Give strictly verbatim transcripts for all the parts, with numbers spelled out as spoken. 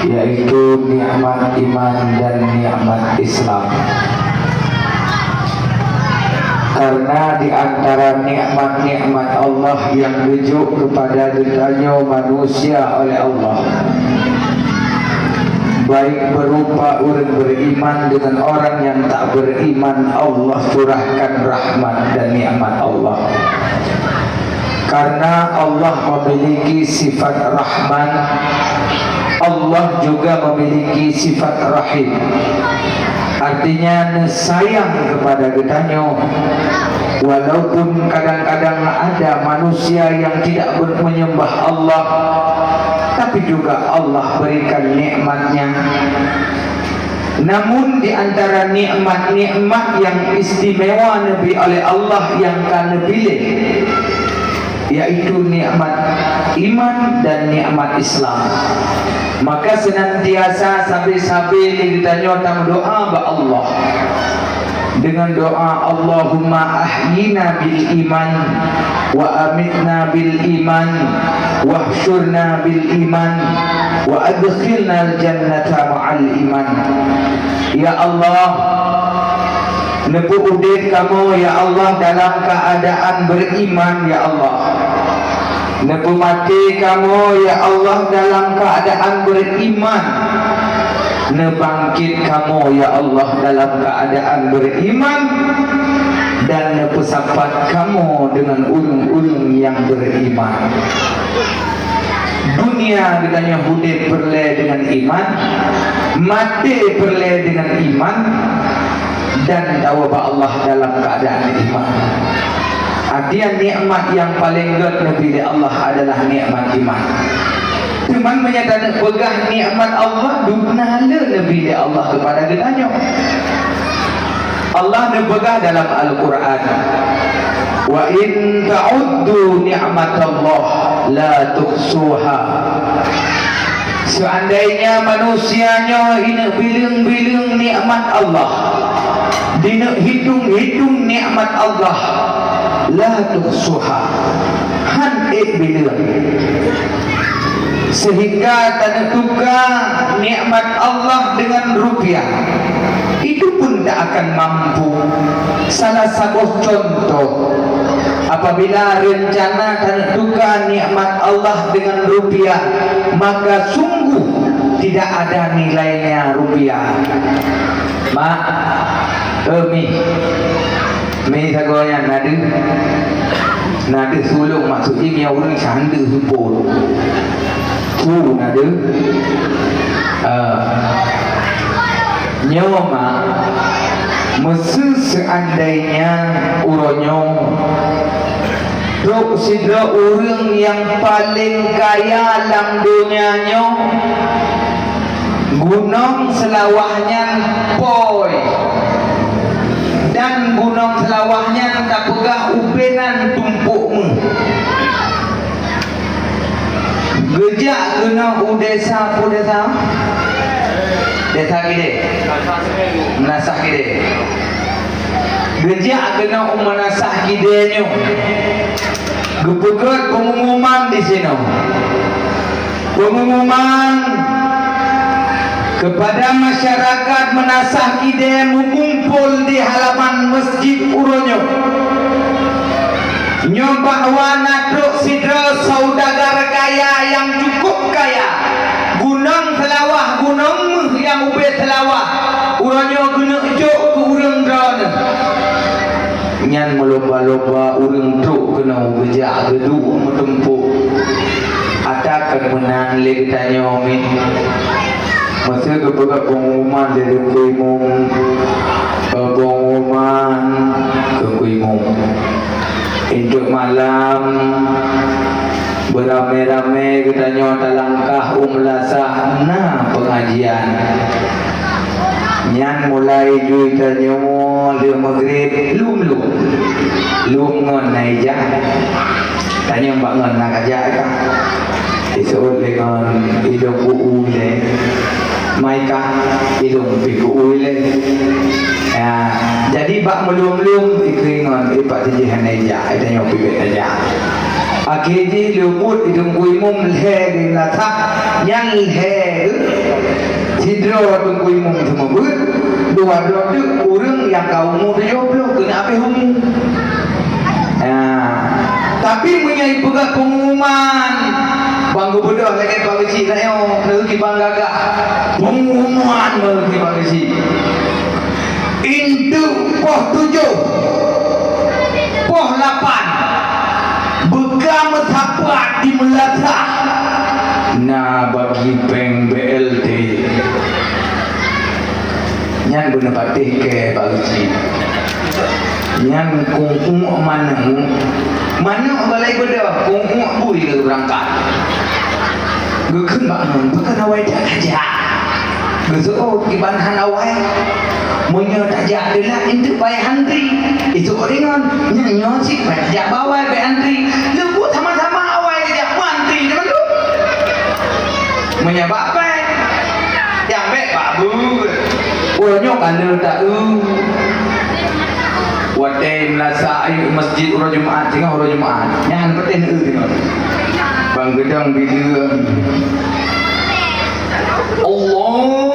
yaitu nikmat iman dan nikmat Islam. Karena di antara nikmat-nikmat Allah yang geujok kepada geutanyoe manusia oleh Allah, baik berupa ureuëng beriman dengan orang yang tak beriman, Allah curahkan rahmat dan nikmat Allah. Karena Allah memiliki sifat Rahman, Allah juga memiliki sifat Rahim. Artinya, sayang kepada geutanyoe. Walaupun kadang-kadang ada manusia yang tidak ber-, menyembah Allah, tapi juga Allah berikan nikmatnya. Namun, di antara nikmat-nikmat yang istimewa neubi oleh Allah yang ka neupiléh, yaitu nikmat iman dan nikmat Islam. Maka, senantiasa sabe-sabe lé geutanyoe tameudoa bak Allah dengan doa, "Allahumma ahyina bil iman, wa amitna bil iman, wahsyurna bil iman, wa adkhilnal jannata ma'al iman." Ya Allah, neupeuudeb kamoe, ya Allah, dalam keuadaan beriman, ya Allah. Neupeumaté kamoe, ya Allah, dalam keuadaan beriman. Neubangkét kamoe, ya Allah, dalam keuadaan beriman, dan neupeusapat kamoe deungon ureuëng-ureuëng nyang beriman. Dunia geutanyoe udeb peureulée deungon iman, maté peureulée deungon iman, dan tawoe bak Allah dalam keuadaan iman. Artinya, nikmat nyang paleng gét neubi lé Allah adalah nikmat iman. Teuma meunyoe taneuk peugah nikmat Allah, dubna le neubi lé Allah keupada geutanyoe. Allah neupeugah dalam Al-Qur'an, "Wa in ta'uddu ni'matallah la tuhsuha." Seandainya manusia nyoe ineuk bileueng-bileueng nikmat Allah, dineuk hitung-hitung nikmat Allah, la tuhsuha, han ék bileueng. Sehingga taneuk tuka nikmat Allah dengan rupiah, itu pun tak akan mampu. Salah saboh contoh, apabila rencana taneuk tuka nikmat Allah dengan rupiah, maka sungguh tidak ada nilainya rupiah. Mak, eh, Mi, Mi sagoe nyan na deuh. Na deuh sulông, maksud jih nyoe ureuëng sandeu seupôt. Su na deuh. Eh, nyoe mak, meuseu seandainya uroe nyoe trok sidroe ureuëng nyang paleng kaya lam donya nyoe, Gunong Seulawah nyan pôi, dan Gunong Seulawah nyan tapeugah ubé nan tumpôk méuh. Geujak keunoe u desa, peue desa? Desa Kidé. Meunasah Kidé. Geujak keunoe u Meunasah Kidé nyoe. Geupeugét peungumuman di sinoe. Peungumuman kepada masyarakat Meunasah Kidé meukumpol di halaman masjid uroe nyoe. Nyoe bahwa na trok sidroe saudagar kaya nyang cukup kaya. Gunong Seulawah, gunong méuh nyang ubé Seulawah, uroe nyoe geuneuk jok keu ureuëng droeneuh. Nyan meulomba-lomba ureuëng trok keunoe geujak geuduek meutumpôk. Ata kon meunan lé geutanyoe, Mi. Meuseu geupeugah peungumuman lé Teungku Imum, eh, peungumuman Teungku Imum. Intok malam, beuramé-ramé geutanyoe talangkah u meulasah na peungajian. Nyan mulai jui tanyoe lheueh meugrib lom-lom. Lom ngon na ijak. Tanyong bak ngon na kajak ka. Disebut lé ngon idong u-u lé. Mai ka idong pi u-u lé. Ya, jadi bak meulom-lom ikui ngon ipak tijih hana ijak, tanyoe pi bek ijak. Akhé jih leubuet idong u imum lhée di lasah, nyan lhée Sidroe Teungku Imum seumeubeuet, dua droe teuk ureueng nyang ka umu tujoh ploh keuneuk habéh umu. Nah, tapi meunyoe ipeugah peungumuman, bang geubeudôh lagèe Pak Geuchik nyoe, neu kibang gagah. Peungumuman bang kibang Geuchik. Intu poh tujoh, poh lapan, beuka meusapat di meulasah, na bagi péng B L T. Nyan beuneupatéh keu Pak Geuchik. Nyan kungkung manok. Manok balai beudôh, kungkung bui lé beurangkat. Geukheun bak ngon, pakon awai jak tajak. Geuseuôt kiban hana awai. Meunyoe tajak teulat, eunteuk bayah antri. Iseuôt ringon, nyan nyoe cit bayah tajak bawai, bayah antri. Leubuet sama-sama awai tajak, meuantri teuma tu. Meunyoe bak péng, nyang bèk bak buet. Oh, nyoe ka lheueh taeu. Watèe meulasa ayu masjid uroe Jumat, singoh uroe Jumat. Nyan peutéh neueu singoh. Bang geudong bileuen. Allahu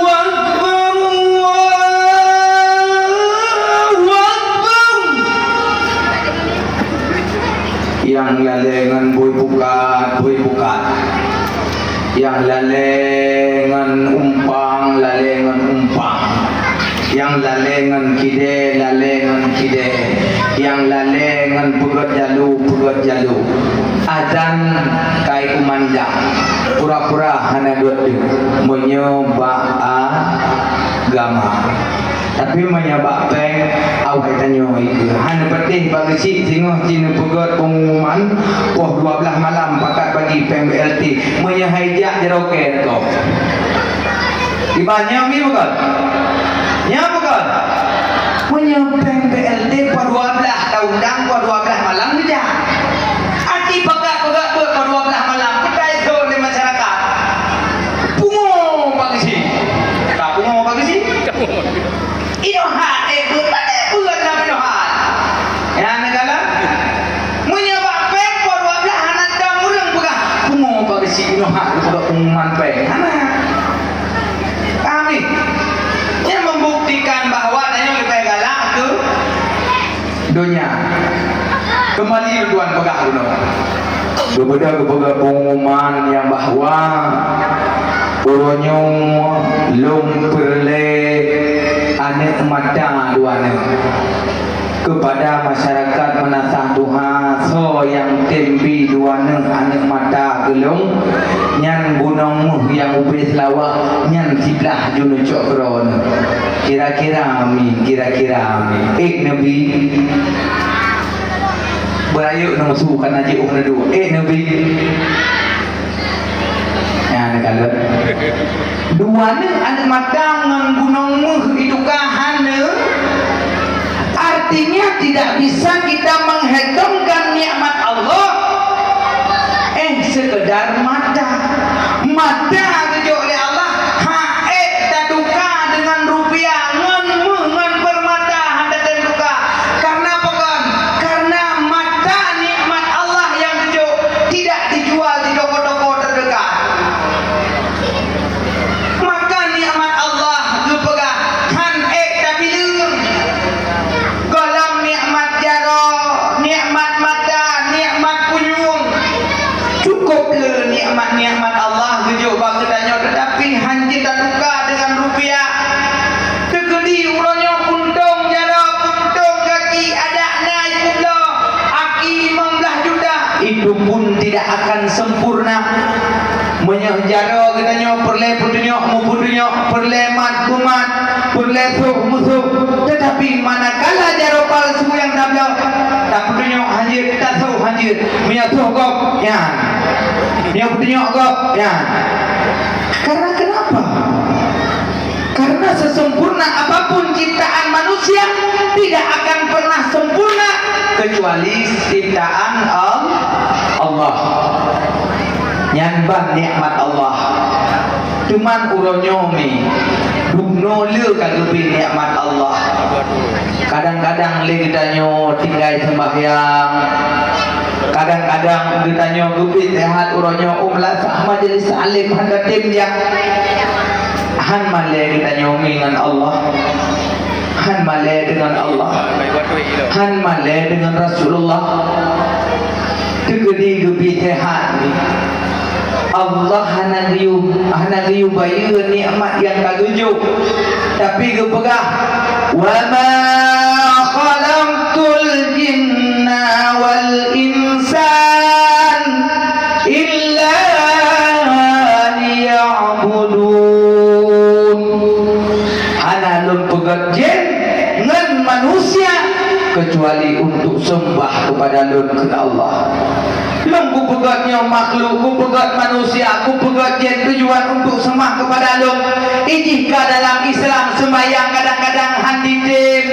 Akbar, Allahu Akbar. Nyang lalé ngon bui pukat, bui pukat. Nyang lalé ngon umpang, lalé ngon umpang. Nyang lalé ngon kidée, lalé ngon kidée. Nyang lalé ngon peugét jalu, peugét jalu. Azan kai kumanjang. Pura-pura hana duek deuh. Meunyoe bak agama. Tapi meunyoe bak péng, awai tanyoe ikeu. Hana peutéh bak geuchik singoh jih neupeugét peungumuman, poh dua blaih malam pakat bagi péng B L T. Meunyoe hai jak jaroe keu ko. Iban nyoe mi bukan? Nyoe bukan? Meunyoe péng B L T poh dua blaih taundang, poh dua blaih malam geujak. Até pakat-pakat beuet poh dua blaih malam, peutai thon lé masyarakat. Pungo bak geuchik. Ka pungo bak geuchik. Inoe hat, eh, beuet, beuet lam inoe hat. Nyan neukalon. Meunyoe bak péng poh dua blaih hana tam ureueng peugah, pungo bak geuchik inoe hat geupeugah peungumuman péng. Hana. Paham ni? Nyan membuktikan bahwa tanyoe leubeh galak keu donya. Kembali Tuan peugah bunoe. Geubeudôh geupeugah peungumuman nyang bahwa uroe nyoe lôn peureulée aneuk mata dua neuh. Keupada masyarakat meunasah tuha, soe nyang tem bi dua neuh aneuk mata keu lôn, nyan gunong méuh nyang ubé Seulawah, nyan siblaih jinoe cok keudroe neuh. Kira-kira mi, kira-kira mi. Ék neubi. Beurayeuk neu su ka na jiôh neuduek. Ék neubi. Nyan neukalon. Dua neuh aneuk mata ngon gunong méuh itu ka hana. Artinya tidak bisa kita menghitungkan nikmat Allah. Eh, sekedar mata. Mata geujok lé Allah, han ék tatuka deungon rupiah, ngon méuh, ngon peurmata han tatem tuka. Karena pakon? Karena mata nikmat Allah nyang geujok tidak dijual di toko-toko terdekat. Maka nikmat Allah geupeugah han ék tabileung. Gohlom nikmat jaroe, nikmat mata, nikmat punyueng. Cukup le nikmat-nikmat Allah geujok bak geutanyoe, tetapi han jeuet tatuka deungon rupiah. Teukeudi uroe nyoe puntông jaroe, puntông gaki, adak na ipubloe, aki limong blaih juta, itu pun tidak akan sempurna. Meunyoe jaroe geutanyoe peureulée peutunyok meupeutunyok, peureulée mat beumat, peureulée sôk meusôk, teutapi manakala jaroe palsu nyang tabloe, tapeutunyok han jeuet, tasôk han jeuet, meunyoe sôk gob, nyan. Meunyoe peutunyok gob, nyan. Karena kenapa? Karena sesempurna apapun ciptaan manusia, tidak akan pernah sempurna kecuali ciptaan Al-, Allah. Nyan ban nikmat Allah. Cuman uroe nyoe mi, dumnoe le ka geubri nikmat Allah. Kadang-kadang lé geutanyoe tinggai seumbahyang, Kadang-kadang geutanyoe geubiet sehat uroe nyoe, um, lasah majelis taklim hana tem jak. Han malée geutanyoe ngon Allah. Han malée deungon Allah. Han malée deungon Rasulullah. Teukeudi geubiet sehat. Allah hana geuyue, hana geuyue bayeue nikmat nyang ka geujok, tapi geupeugah, "Wa ma khalaqtul jinna wal insan illa liya'budun." Hana Lôn peugét jén ngon manusia keucuali untuk seumbah keupada Lôn, kheun Allah. Lôn kupeugét nyoe makhluk, kupeugét manusia, kupeugét jén tujuan untuk seumah keupada Lôn. Ijih ka dalam Islam seumbahyang kadang-kadang han jitem.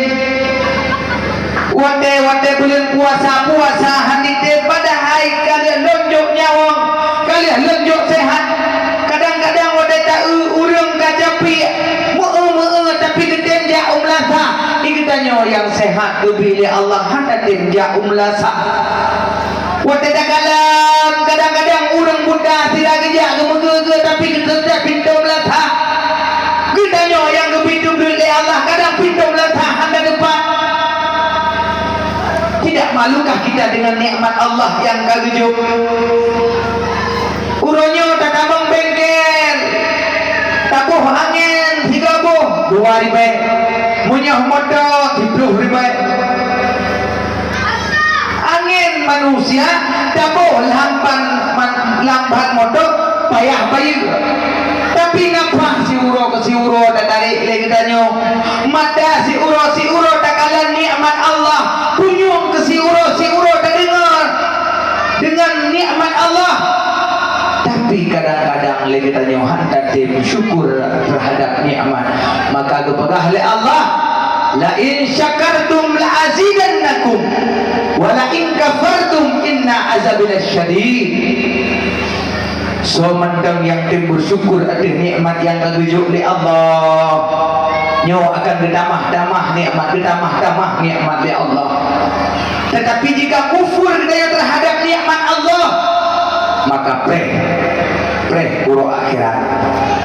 Watée-watée buleuen puasa, puasa han jitem, padahai ka lheueh Lôn jok nyawöng, ka lheueh Lôn jok sehat. Kadang-kadang watée ta-eu ureuëng ka capiek, meu-eu-meu-eu tapi geutem jak u meulasah. Di geutanyoe nyang sehat geubri lé Allah hana tem jak u meulasah. Watée takalon, kadang-kadang ureuëng buta sira geujak geumeugeue-geue, tapi geutem jak pintoe meulasah. Geutanyoe nyang geubri teubreuet lé Allah, kadang pintoe meulasah hana teupat. Tidak malukah kita dengan nikmat Allah nyang ka geujok? Uroe nyoe tatamong bengkel, taboh angén sigoe boh dua ribée, meunyoe moto siplôh ribée. Angén manusia taboh lam ban, man-, lam ban moto payah bayeue. Tapi nafah siuroe keu siuroe tatarek lé geutanyoe. Mata siuroe-siuroe takalon nikmat Allah. Punyueng keu siuroe-siuroe tadeungoe deungon nikmat Allah. Tapi kadang-kadang lé geutanyoe han tatem syukur terhadap nikmat. Maka geupeugah lé Allah, "La in syakartum la azidannakum, wa la in kafartum inna azabi lasyadid." Soe mantong nyang tem beusyukur ateueh nikmat nyang ka geujok lé Allah, nyoe akan geutamah-tamah nikmat, geutamah-tamah nikmat lé Allah. Tetapi jika kufur geutanyoe terhadap nikmat Allah, maka preh, preh uroe akhirat.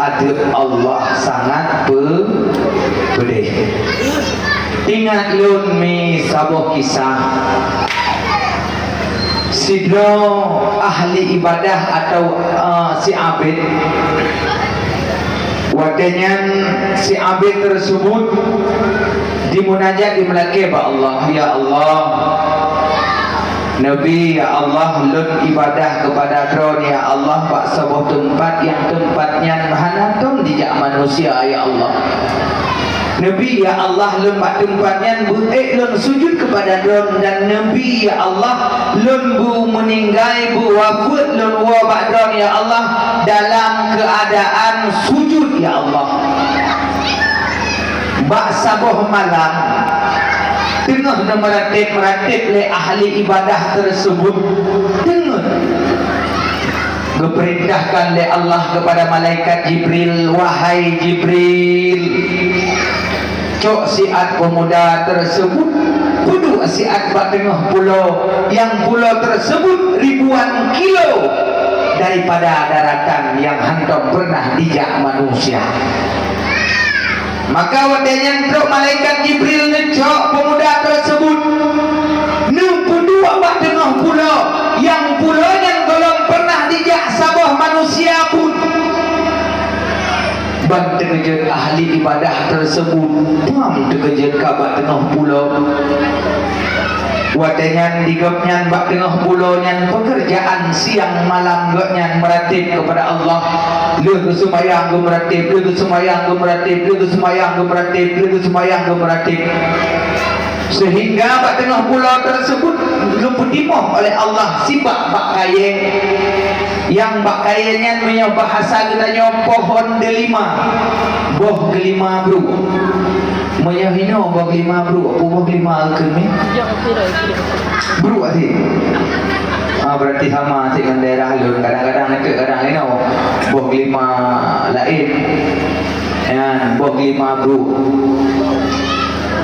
Azeub Allah sangat pe-, pedeh. Ingat lôn mi saboh kisah. Sidroe ahli ibadah atau, eh, si abid. Watée nyan si abid tersebut dimunajat, dimeulakée bak Allah, "Ya Allah, Nabi, ya Allah, lôn ibadah keupada Droe, ya Allah, bak saboh teumpat nyang teumpat nyan hana tom dijak manusia, ya Allah." Nabi, ya Allah, lôn bak teumpat nyan beuék lôn sujud keupada Droe, dan Nabi, ya Allah, lôn beu meuninggai, beu wafeuet lôn woe bak Droe, ya Allah, dalam keuadaan sujud, ya Allah. Bak saboh malam, teungoh neumeuratéb-meuratéb lé ahli ibadah teureuseubut, teungoh geupeurintahkan lé Allah keupada malaikat Jibril, "Wahai Jibril, cok siat peumuda teureuseubut, peuduek siat bak teungoh pulo, nyang pulo teureuseubut ribuan kilo daripada daratan nyang hantom peureunah dijak manusia." Maka watée nyan trok malaikat Jibril neucok peumuda teureuseubut, neupeuduek bak teungoh pulo, nyang pulo nyan gohlom peureunah dijak saboh manusia pun. Ban teukeujot ahli ibadah teureuseubut, ban teukeujot ka bak teungoh pulo. Watée nyan di gobnyan bak teungoh pulo nyan peukeurjaan siang malam gobnyan meuratéb keupada Allah. Lheueh geuseumayang geumeuratéb, lheueh geuseumayang geumeuratéb, lheueh geuseumayang geumeuratéb, lheueh geuseumayang geumeuratéb. Seuhingga bak teungoh pulo teureuseubut geupeutimoh oleh Allah sibak bak kayée. Nyang bak kayée nyan meunyoe bahasa geutanyoe pohon delima, boh geulima bruek. Meunyoe hinoe boh geulima bruek, peue boh geulima keuh mi? Bruek sih. Ah, berarti sama sih ngon daerah lôn. Kadang-kadang neuk, kadang hinoe boh geulima laén. Nyan, boh geulima bruek.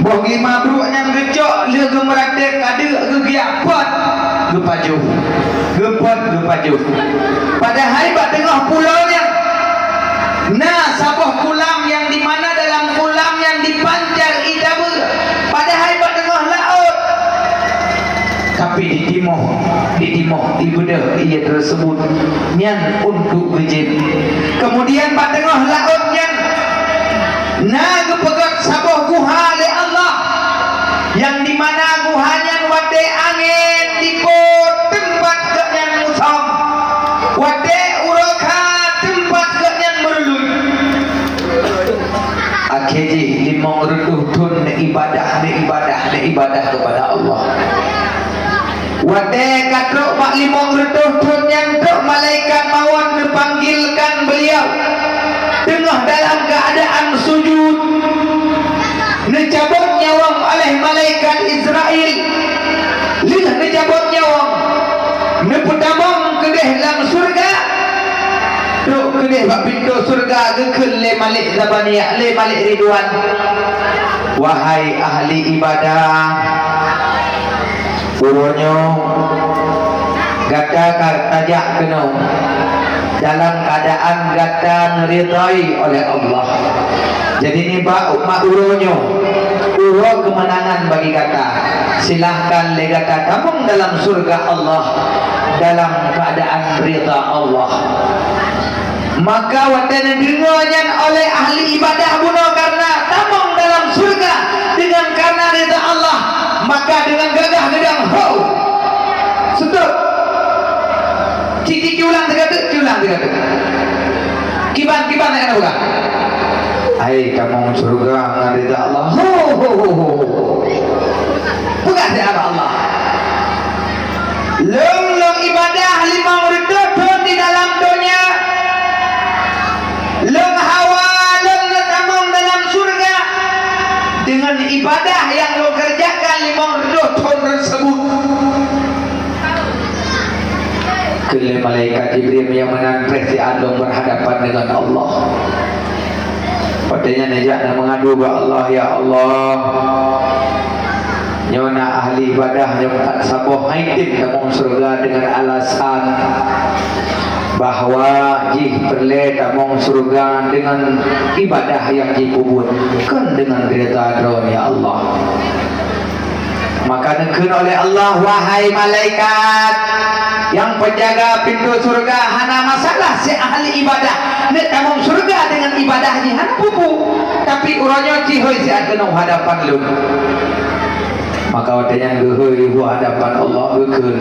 Boh geulima bruek nyan geucok lheueh geumeuratéb kadeuk geugiak pot. Geupajoh, geupot geupajoh. Padahai bak teungoh pulo nyan na saboh kulam nyang di mana dalam kulam nyan dipancar ie tabeue. Padahai bak teungoh laôt. Tapi ditimoh, ditimoh ie beudôh ie tersebut nyan untuk geujieb. Kemudian bak teungoh laôt nyan na geupeugét saboh guha lé Allah, nyang di mana guha nyan watée angén dipôt teumpat gobnyan musöm, watée uroe kha teumpat gobnyan meuruluek. Akhé jih limong reutôh thon neuibadah, neuibadah, neuibadah keupada Allah. Watée ka trok bak limong reutôh thon nyan, trok malaikat mawöt neupanggilkan beuliau teungoh dalam keuadaan sujud. Neucabot nyawöng oleh malaikat Israel. Lheueh neucabot nyawöng, neupeutamong keudeh lam syeuruga. Trok keudeh bak pintoe syeuruga geukheun lé Malik Zabaniah, lé Malik Ridwan, "Wahai ahli ibadah, uroe nyoe gata ka tajak keunoe dalam keuadaan gata neuridai oleh Allah. Jadi nibak umat uroe nyoe, uroe keumeunangan bagi gata. Silahkan lé gata tamong dalam syeuruga Allah dalam keuadaan rida Allah." Maka watée neudeungoe nyan oleh ahli ibadah bunoe kareuna tamong dalam syeuruga deungon kareuna rida Allah, maka deungon gagah geudong, "Ho! Stop! Ci, ci, ci ulang sigoe teuk, ci ulang sigoe teuk." Kiban, kiban nyang na peugah, "Hai tamong syeuruga ngon rida Allah. Ho, ho, ho, ho, ho. Peugah siat bak Allah. Lôn, lôn ibadah limong reutôh thon di dalam donya. Lôn hawa lôn neutamong dalam syeuruga deungon ibadah nyang lôn keureujakan limong reutôh thon teuseubut." Kheun lé malaikat Jibril, "Meunyoe meunan, preh siat lôn beurhadapan deungon Allah." Watée nyan neujak na meungadu bak Allah, "Ya Allah, nyoe na ahli ibadah nyang that saboh, han jitem tamong syeuruga deungon alasan bahwa jih peureulée tamong syeuruga deungon ibadah nyang jipeubuet, kon deungon rida Droe, ya Allah." Maka neukheun oleh Allah, "Wahai malaikat nyang peujaga pintoe syeuruga, hana masalah si ahli ibadah neutamong syeuruga deungon ibadah jih, hana peue-peue. Tapi uroe nyoe ci hôi siat keunoe hadapan lôn." Maka watée nyan geuhôi u hadapan Allah geukheun,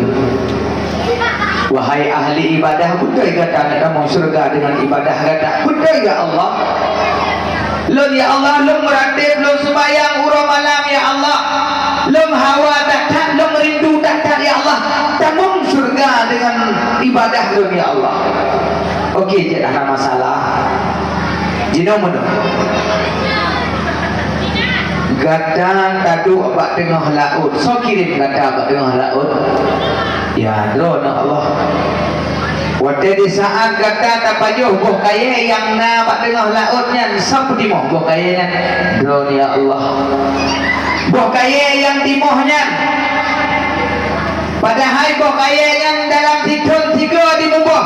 "Wahai ahli ibadah, beutôi gata neutamong syeuruga deungon ibadah gata? Beutôi, ya Allah? Lôn, ya Allah, lôn meuratéb, lôn seumayang uroe malam, ya Allah. Lôn hawa that-that, lôn rindu that-that, ya Allah. Tamong syeuruga deungon ibadah lôn, ya Allah." "Oke, cit, hana masalah. Jinoe meunoe. Gata taduek bak teungoh laôt. Soe kirém gata bak teungoh laôt?" "Ya, Droeneuh Allah." "Watée di saát gata tapajoh boh kayée nyang na bak teungoh laôt nyan, soe peutimoh boh kayée nyan?" "Droeneuh, ya Allah." "Boh kayée nyang timoh nyan, padahai boh kayée nyan dalam sithon sigoe jimuboh.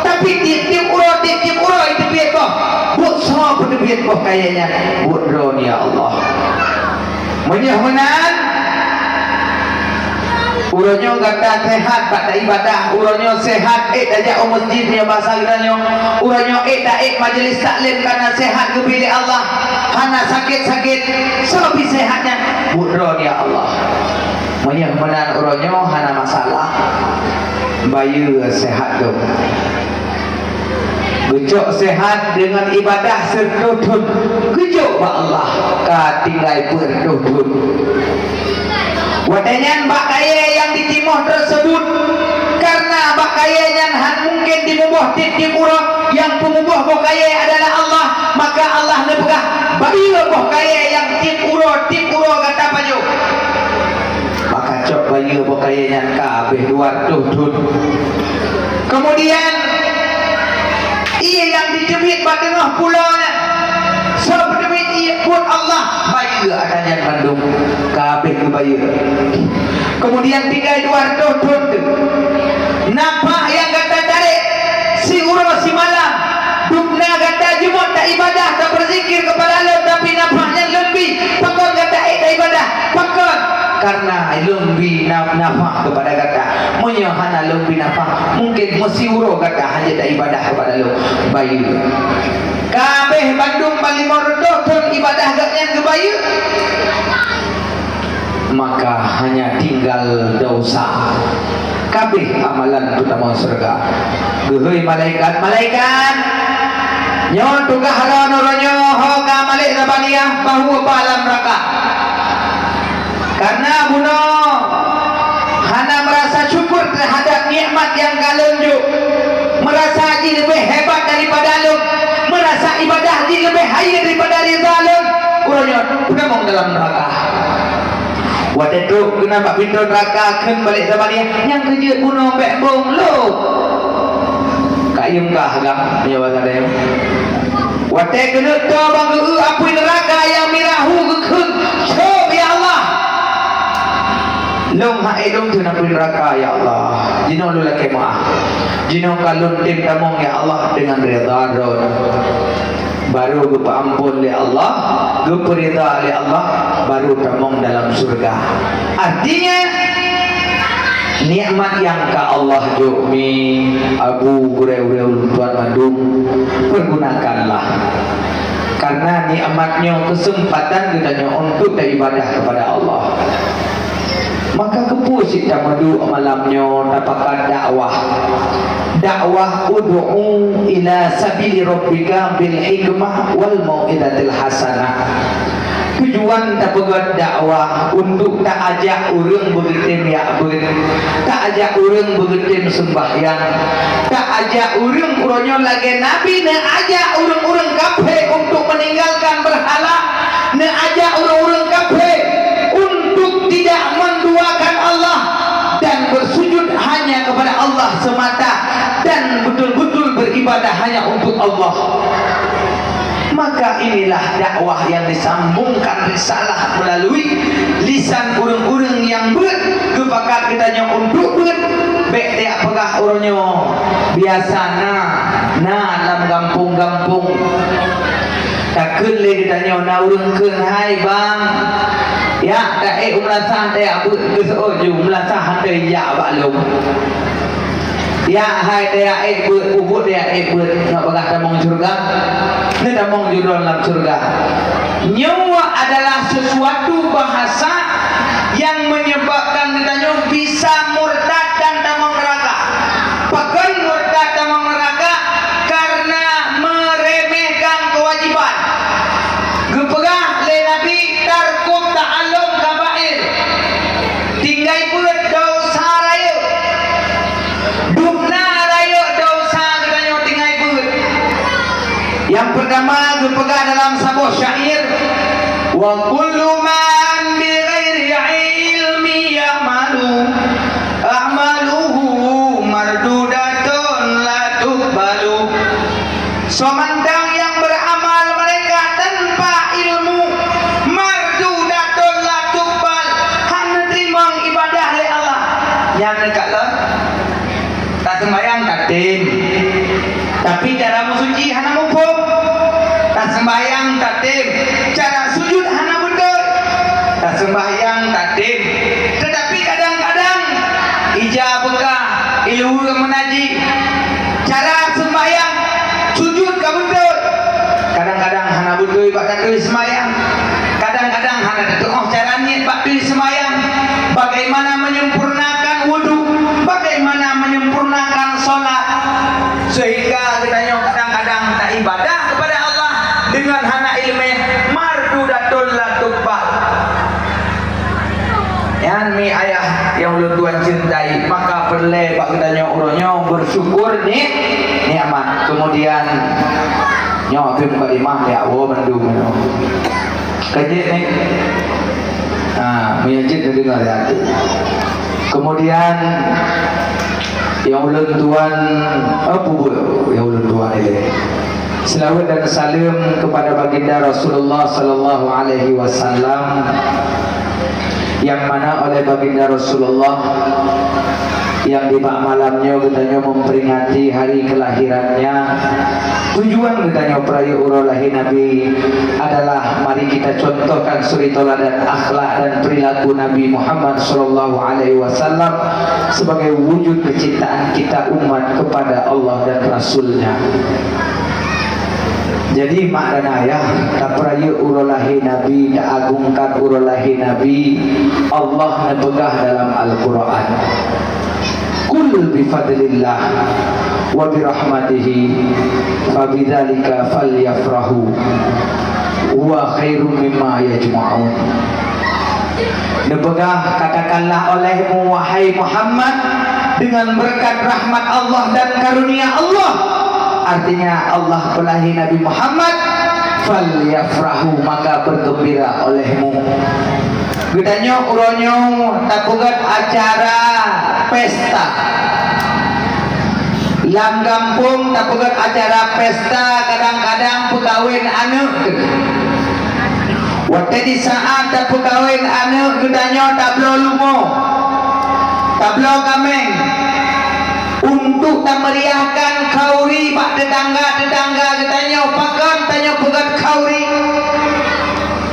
Tapi tieb-tieb uroe, tieb-tieb uroe jiteubiet boh. Buet soe peuteubiet boh kayée nyan?" "Buet Droeneuh, ya Allah." "Meunyoe meunan, uroe nyoe gata seuhat bak taibadah, uroe nyoe seuhat ék tajak u meuseujid, nyoe basa geutanyoe, uroe nyoe ék taék majelis taklim kareuna seuhat geubri lé Allah, hana sakét-sakét. Soe pih seuhat nyan?" "Buet Droeneuh, ya Allah." "Meunyoe meunan uroe nyoe hana masalah, bayeue seuhat lôn." Geucok seuhat deungon ibadah sireutôh thon, geujok bak Allah ka tinggai peuet reutôh thon. Watée nyan bak kayée nyang jitimoh teuseubut, kareuna bak kayée nyan han mungken jimuboh tieb-tieb uroe, nyang peumuboh boh kayée adalah Allah, maka Allah neupeugah, "Bayeue boh kayée nyang tieb uroe, tieb uroe gata pajoh." Maka cok bayeue boh kayée nyan ka habéh dua reutôh thon. Keumudian, ié nyang jiteubiet bak teungoh pulo nyan, soe peuteubiet ié? Buet Allah. Bayeue ata nyan mandum, ka habéh geubayeue. Kemudian tinggai dua ratus thon teuk. Nafah nyang gata tarek siuroe simalam, dubna gata jeuet taibadah, tabeuzikir keupada Allah, tapi nafah nyan lom bi. Pakon gata ék taibadah? Pakon? Karena lom bi na-, nafah keupada gata. Meunyoe hana lom bi nafah, mungkin meusiuroe gata hana taibadah keupada Allah. Bayeue. Kabeh bandum ban lima ratus thon ibadah gobnyan geubayeue. Maka hanya tinggal dosa. Kabeh amalan teutamong syeuruga. Geuhôi malaikat, "Malaikat, nyoe tugaih droeneuh nyoe ho ka malaikat Zabaniah bahwa bak alam neraka. Karena bunoe hana merasa syukur terhadap nikmat nyang ka lôn jok. Merasa jih leubeh hebat daripada lôn. Merasa ibadah jih leubeh hayeue daripada ridha lôn. Uroe nyoe teutamong dalam neraka." Watée trok keunan bak pintoe neuraka kheun malaikat Zabaniah, "Nyang keujeuet bunoe bék bong lom." Kayém kah gam, meunyoe basa Aceh. Watée keuneuk toe bak geu-eu apui neuraka nyang mirah hu geukheun, "Cok, ya Allah! Lôn hana lôn theun apui neuraka, ya Allah. Jinoe lôn lakée meuáh. Jinoe ka lôn tem tamong, ya Allah, deungon ridha Droen." Baru geupeuamphon lé Allah, geupeurida lé Allah, baru tamong dalam syeuruga. Artinya, nikmat nyang ka Allah jok mi, abu, gurée-gurée ulôn tuan mandum, pergunakanlah. Karena nikmat nyoe keuseumpatan geutanyoe untuk taibadah keupada Allah. Maka keupeue cit tameuduek malam nyoe tapakat dakwah. Dakwah ud'u ila sabili rabbika bil hikmah wal mau'izatil hasanah. Tujuan tapeugét dakwah untuk taajak ureuëng beugeutem jak beuet, taajak ureuëng beugeutem seumbahyang, taajak ureuëng uroe nyoe lagée Nabi neuajak ureuëng-ureuëng kafé untuk meninggalkan berhala, neuajak ureuëng-ureuëng kafé untuk tidak menduakan Allah dan bersujud hanya kepada Allah semata dan betul-betul beribadah hanya untuk Allah. Maka inilah dakwah yang disambungkan risalah melalui lisan ureuëng-ureuëng nyang beuet, geupakat geutanyoe untuk beuet. Bék tajak peugah uroe nyoe, biasa na, na lam gampông-gampông. Takheun lé geutanyoe na ureuëng kheun, "Hai bang, jak taék u meulasah tajak beuet." Geuseuôt ju meulasah hana jak bak lôn. Jak hai tajak ék beuet, peubuet tajak ék beuet, nyoe bagaih tamong syeuruga. Nyoe tamong judon lam syeuruga. Nyoe adalah sesuatu bahasa yang menyebabkan geutanyoe bisa murtad dan tamong neuraka. Pakon murtad tamong neuraka? Karena meremehkan kewajiban. Geupeugah lé Nabi, "Tarkut ta'allum kabair." Tinggai beuet desya rayeuk. Dubna rayeuk desya geutanyoe tinggai beuet. Nyang peurtama geupeugah dalam saboh syair, "Wa kullu man bi ghairi ilmi ya'malu, a'maluhu mardudatun la tuqbalu." Soe mantong nyang beuramal mereka tanpa ilmu, mardudatun la tuqbal, hana teurimong ibadah lé Allah. Nyan ka lheueh. Taseumbahyang tatem, tapi cara meusuci hana muphom. Taseumbahyang tatem, cara sujud hana beutôi. Taseumbahyang tatem, tetapi kadang-kadang ija beukah, ileue meunajih. Cara seumbahyang, sujud ka beutôi. Kadang-kadang hana beutôi bak taturi seumbahyang. Kadang-kadang hana tatuoh cara niet bak turi seumbahyang. Bagaimana menyempurnakan wudu, bagaimana menyempurnakan sholat, sehingga geutanyoe kadang-kadang taibadah kepada Allah dengan hana ileumé, mardudatun la tuqbal. Nyan mi ayah nyang ulôn tuan cintai, maka peureulée bak geutanyoe uroe nyoe bersyukur ni nikmat. Kemudian nyoe pih mukadimah ya Allah mandum nyoe. Ka jeuet ni. Ha, meunyoe jeuet neudeungoe lé até. Kemudian nyang ulôn tuan, oh, peubuet nyang ulôn tuan ilée. Selawat dan salam kepada baginda Rasulullah sallallahu alaihi wasallam. Yang mana oleh Baginda Rasulullah yang di bak malam nyoe geutanyoe memperingati hari kelahirannya. Tujuan geutanyoe peurayeuk uroe lahé Nabi adalah mari kita contohkan suri tauladan akhlak dan perilaku Nabi Muhammad sallallahu alaihi wasallam sebagai wujud kecintaan kita umat kepada Allah dan Rasulnya. Jadi, mak dan ayah, tapeurayeuk uroe lahé Nabi, taagungkan uroe lahé Nabi, Allah neupeugah dalam Al-Quran, "Qul bi fadlillah wa bi rahmatihi fa bidzalika falyafrahu huwa khairum mimma yajma'un." Neupeugah, "Katakanlah olehmu, wahai Muhammad, dengan berkat rahmat Allah dan karunia Allah." Artinya, Allah peulahé Nabi Muhammad, "Falyafrahu," maka bergembira olehmu. Geutanyoe uroe nyoe tapeugét acara pesta. Lam gampông tapeugét acara pesta, kadang-kadang peukawen aneuëk teuh. Watée di saát tapeukawen aneuëk geutanyoe tabloe lumoe, tabloe kaméng, untuk tameriahkan khauri bak teutangga-teutangga geutanyoe. Pakon tanyoe peugét khauri?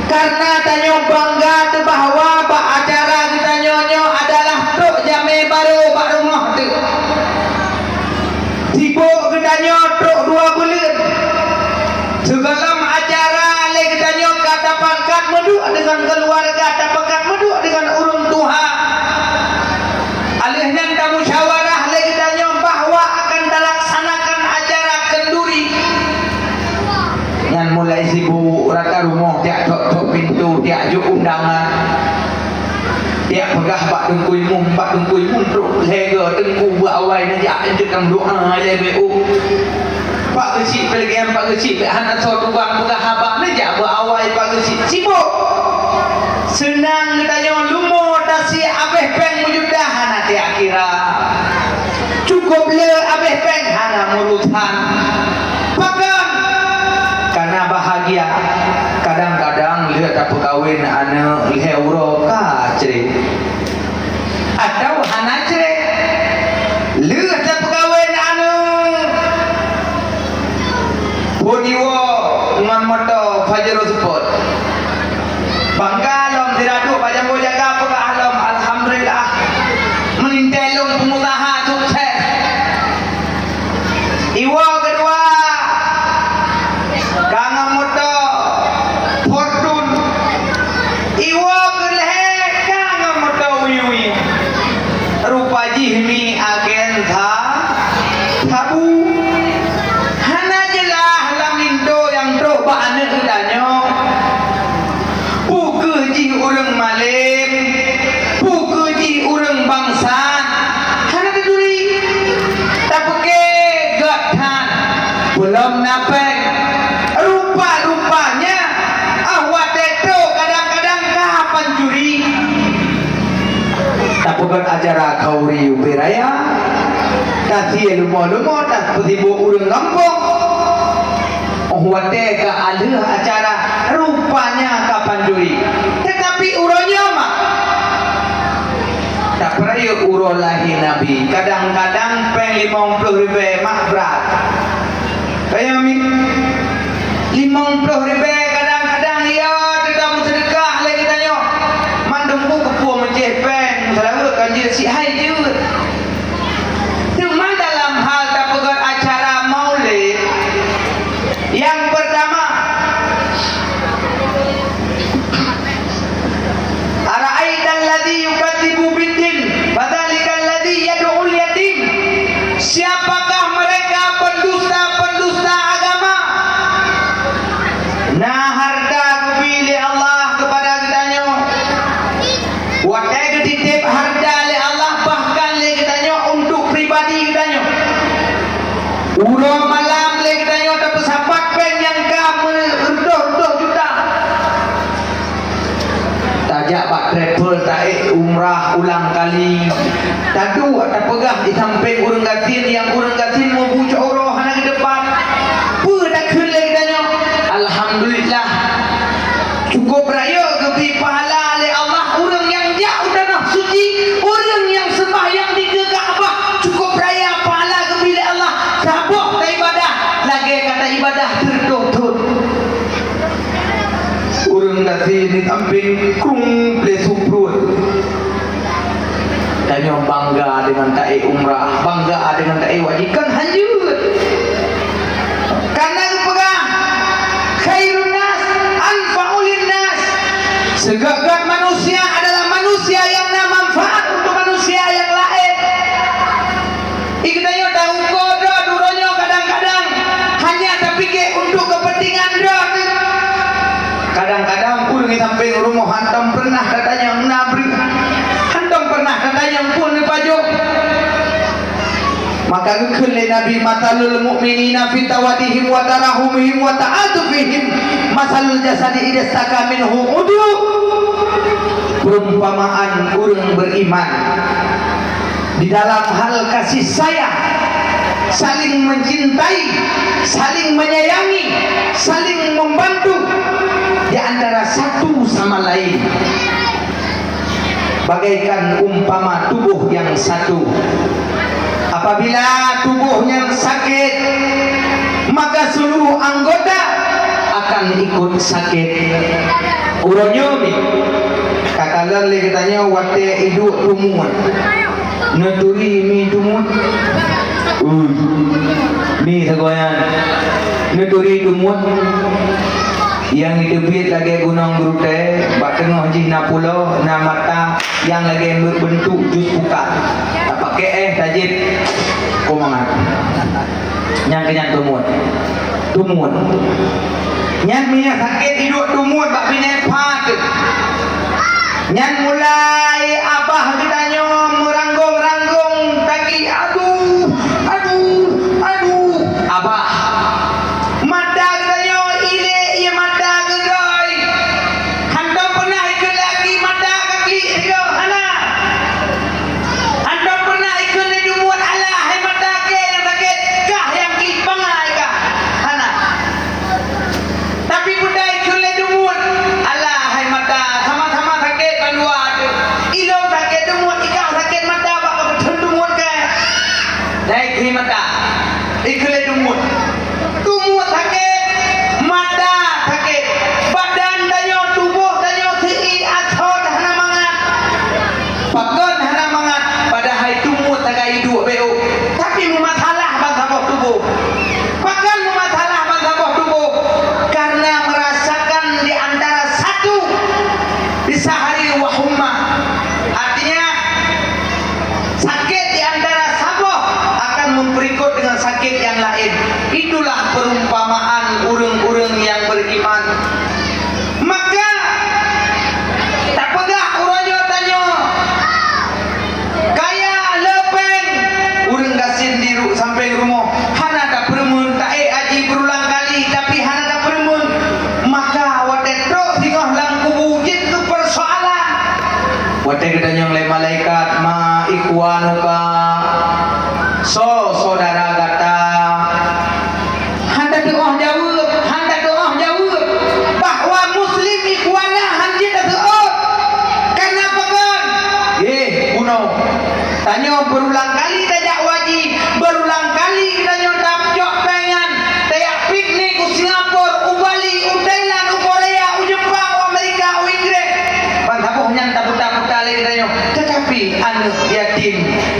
Karena tanyoe bangga teuh bahwa bak acara geutanyoe nyoe adalah trok jamé barô bak rumoh teuh. Sibôk geutanyoe trok dua buleuen. Sigohlom acara lé geutanyoe ka tapakat meuduek deungon keuluwarga, tapakat meuduek deungon ureuëng tuha. Alheuh nyan tamusyawarah lé geutanyoe bahwa akan talaksanakan acara kenduri. Nyan mulai sibôk rata rumoh, tiak tok-tok pintoe, tiak jok undangan. Tiak peugah bak Teungku Imum, bak Teungku Imum trok lhée goe, Teungku beuawai neujak, jeuet tameudoá lhée beuh. Pak Geuchik pih lagée nyan, Pak Geuchik pih hana soe tukang peugah haba, neujak beuawai Pak Geuchik. Sibôk! Seunang geutanyoe lumoe tasiek abéh péng meujuta hana tiak kira. Cukôp le abéh péng hana meurusan. Pakon? Kana bahagia. Kadang-kadang lheueh tapeukawen aneuëk lhée uroe ka crét. Atawa hana crét. Lheueh tapeukawen aneuëk, phon iwoe ngon moto Pajero Sport. Bangga lom, sira duek bak jambo jaga peugah lom, "Alhamdulillah, meulintée lôn peungusaha sukses." Iwoe keudua ka ngon moto Fortune. Iwoe keulhée ka ngon moto Wiwi. Rupa jih mi agen sa-, sabu. Hana jeulaih lam linto nyang trok bak aneuëk geutanyoe. Peu kheueh jih ureuëng malém, peu kheueh jih ureuëng bangsat, hana teuturi. Tapeuke gét that, peulom na péng. Rupa-rupanya, ah, watée trok kadang-kadang ka pancuri. Tapeugét acara khauri ubé raya, tasiek lumoe-lumoe, tapeusibôk ureuëng gampông. Óh watée ka alheueh acara, rupanya ka pancuri. Teutapi uroe nyoe mak, tapeurayeuk uroe lahé Nabi, kadang-kadang péng limong ploh ribée mak brat. Kaya mi, limong ploh ribée kadang-kadang ya teuka meuseudeukah lé geutanyoe. Mandum buku meucéh péng, meusalaweut kan jeuet si hai jeuet. Teuma dalam hal tapeugét acara maulid, nyang peurtama, "Ara'aital ladzi yukadzibu biddin, fadzalikal ladzi yad'ul yatim." Siapakah mereka pendusta-pendusta agama? Na hareuta geubri lé Allah keupada geutanyoe. Watée geutitép hareuta lé Allah, bahkan lé geutanyoe untuk pribadi geutanyoe. Uroe malam lé geutanyoe tapeusapat péng nyang ka meureutoh-reutoh juta. Tajak bak travel, taék umrah ulang kali. Taduek tapeugah di sampéng ureuëng gasien, nyang ureuëng gasien meubucok uroe hana geudepan. Peue takheun lé geutanyoe? Alhamdulillah. Cukôp rayeuk geubri pahala lé Allah ureuëng nyang Deungon taék umrah, bangga deungon taék haji, kan hanjeuet. Karena geupeugah, "Khairun nas anfa'u lin nas." Seugét-gét manusia adalah manusia nyang na manfaat untuk manusia nyang laén. Geutanyoe taruko droe uroe nyoe kadang-kadang hanya tapike untuk kepentingan droe. Kadang-kadang ureuëng di sampéng rumoh hantom pernah tatanyong na breueh, hantom pernah tatanyong peue neupajoh. Maka geukheun lé Nabi, "Matsalul mu'minina fi tawadihim wa tarahumihim wa ta'atufihim, matsalul jasadi idza syaka minhu udhu." Perumpamaan ureuëng beriman di dalam hal kasih sayang, saling mencintai, saling menyayangi, saling membantu di antara satu sama lain, bagaikan umpama tubuh yang satu. Apabila tubuh yang sakit, maka seluruh anggota akan ikut sakit. Uroe nyoe mi, ka kalon lé geutanyoe watée iduek tumuet. Neuturi mi tumuet? Ui, mi sagoe nyan. Neuturi tumuet? Nyang jiteubiet lagée gunong geurutée, bak teungoh jih na pulo, na mata nyang lagée meubentuk jus pukat. Tapakée éh tajieb, keu mangat. Nyan keuh nyan tumuet. Tumuet. Nyan meunyo sakét iduek tumuet bak binéh pat. Nyan mulai abah geutanyoe meuranggong-ranggong tagi, "Aduh, aduh, aduh." Abah. Mata geutanyoe ilek, ie mata geudoi. Hantom peunah ikheun lé aki mata ka klik sigoe, hana. Hantom peunah ikheun lé dumuet, "Alah, hai mata kée nyang sakét, kah nyang klik bangai kah?" Hana. Tapi peue ta ikheun lé dumuet, "Alah, hai mata, sama-sama sakét bandua teuh. Ilôn sakét dumuet, ikah sakét mata, bak meuteun dumuet kah?" Dai kheun mata, ikheun lé dumuet. Tumuet sakét, mata sakét, badan tanyoe, tuboh tanyoe seuiek asoe hana mangat. Pakon hana mangat, padahai tumuet sagai iduek bék, tapi meumasalah bansaboh tuboh. Pakon meumasalah bansaboh tuboh? Karena merasakan di antara satu di sahari wa humma. Artinya, sakét di antara saboh akan memperikot dengan sakét yang lain. Itulah perumpamaan ureuëng-ureuëng yang beriman. Maka, tapeugah uroe nyoe tanyoe, kaya le péng, ureuëng gasien di ru-, sampéng rumoh, hana tapeureumeun, taék haji berulang kali, tapi hana tapeureumeun. Maka watée trok singoh lam kubu jeuet keu persoalan. Watée geutanyong lé malaikat, "Ma ikhwanuka, soe syedara gata?" Hana teuoh jaweueb, hana teuoh jaweueb bahwa muslim ikhwana han jeuet taseuôt. Karena pakon? Eh, bunoe. Tanyoe berulang kali tajak haji, berulang kali tanyoe tajak péng nyan, tajak piknik u Singapura, u Bali, u Thailand, u Korea, u Jepang, u Amerika, u Inggris. Ban saboh nyan taputa-puta lé tanyoe. Tetapi aneuëk yatim,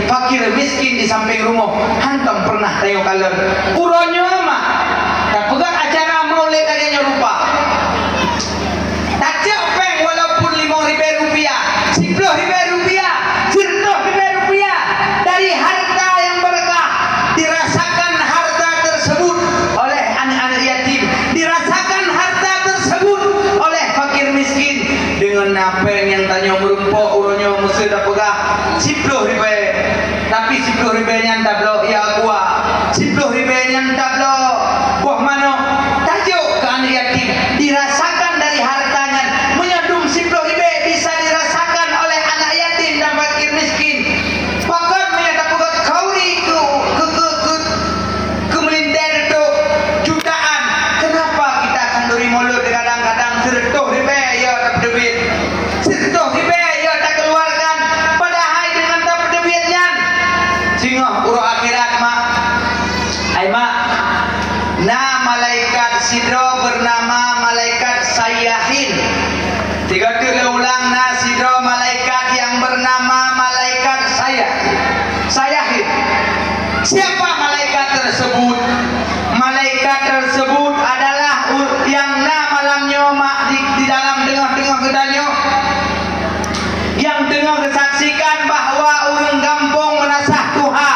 fakir miskin di sampéng rumoh, hantom pernah tanyoe kalon. Uroe nyoe mah, tapeugah acara maulid lagée nyoe rupa. Tacok péng walaupun limong ribée rupiah, siplôh ribée rupiah, sireutôh ribée rupiah dari harta yang berkah, dirasakan harta tersebut oleh anak-anak yatim, dirasakan harta tersebut oleh fakir miskin. Deungon na péng nyang tanyoe meurumpok uroe nyoe meuseuti tapeugah siplôh ribée. Tapi siplôh ribée nyan tabloe ie aqua, siplôh ribée nyan tabloe boh manok, tajok keu aneuk yatim, dirasakan dari harta nyan. Meunyoe dum siplôh ribée bisa dirasakan oleh anak yatim dan fakir miskin, pakon meunyoe tapeugah khauri keu, keu, keu, keu, keu meulintée teutôk jutaan, kenapa kita khanduri mulod kadang-kadang sireutôh ribée yo tapeuduek? Sireutôh ribée yo takeuluarkan, padahai deungon tapeuteubiet nyan, singoh uroe akhirat, mak. Ai mak, na malaikat sidroe bernama malaikat Sayyahin. Tiga kali ulang, na sidroe malaikat yang bernama malaikat Sayyahin. Siapa malaikat tersebut? Malaikat tersebut adalah u-, nyang na malam nyoe mak di, di dalam teungoh-teungoh geutanyoe, nyang teungoh geusaksikan bahwa ureuëng gampông Meunasah Tuha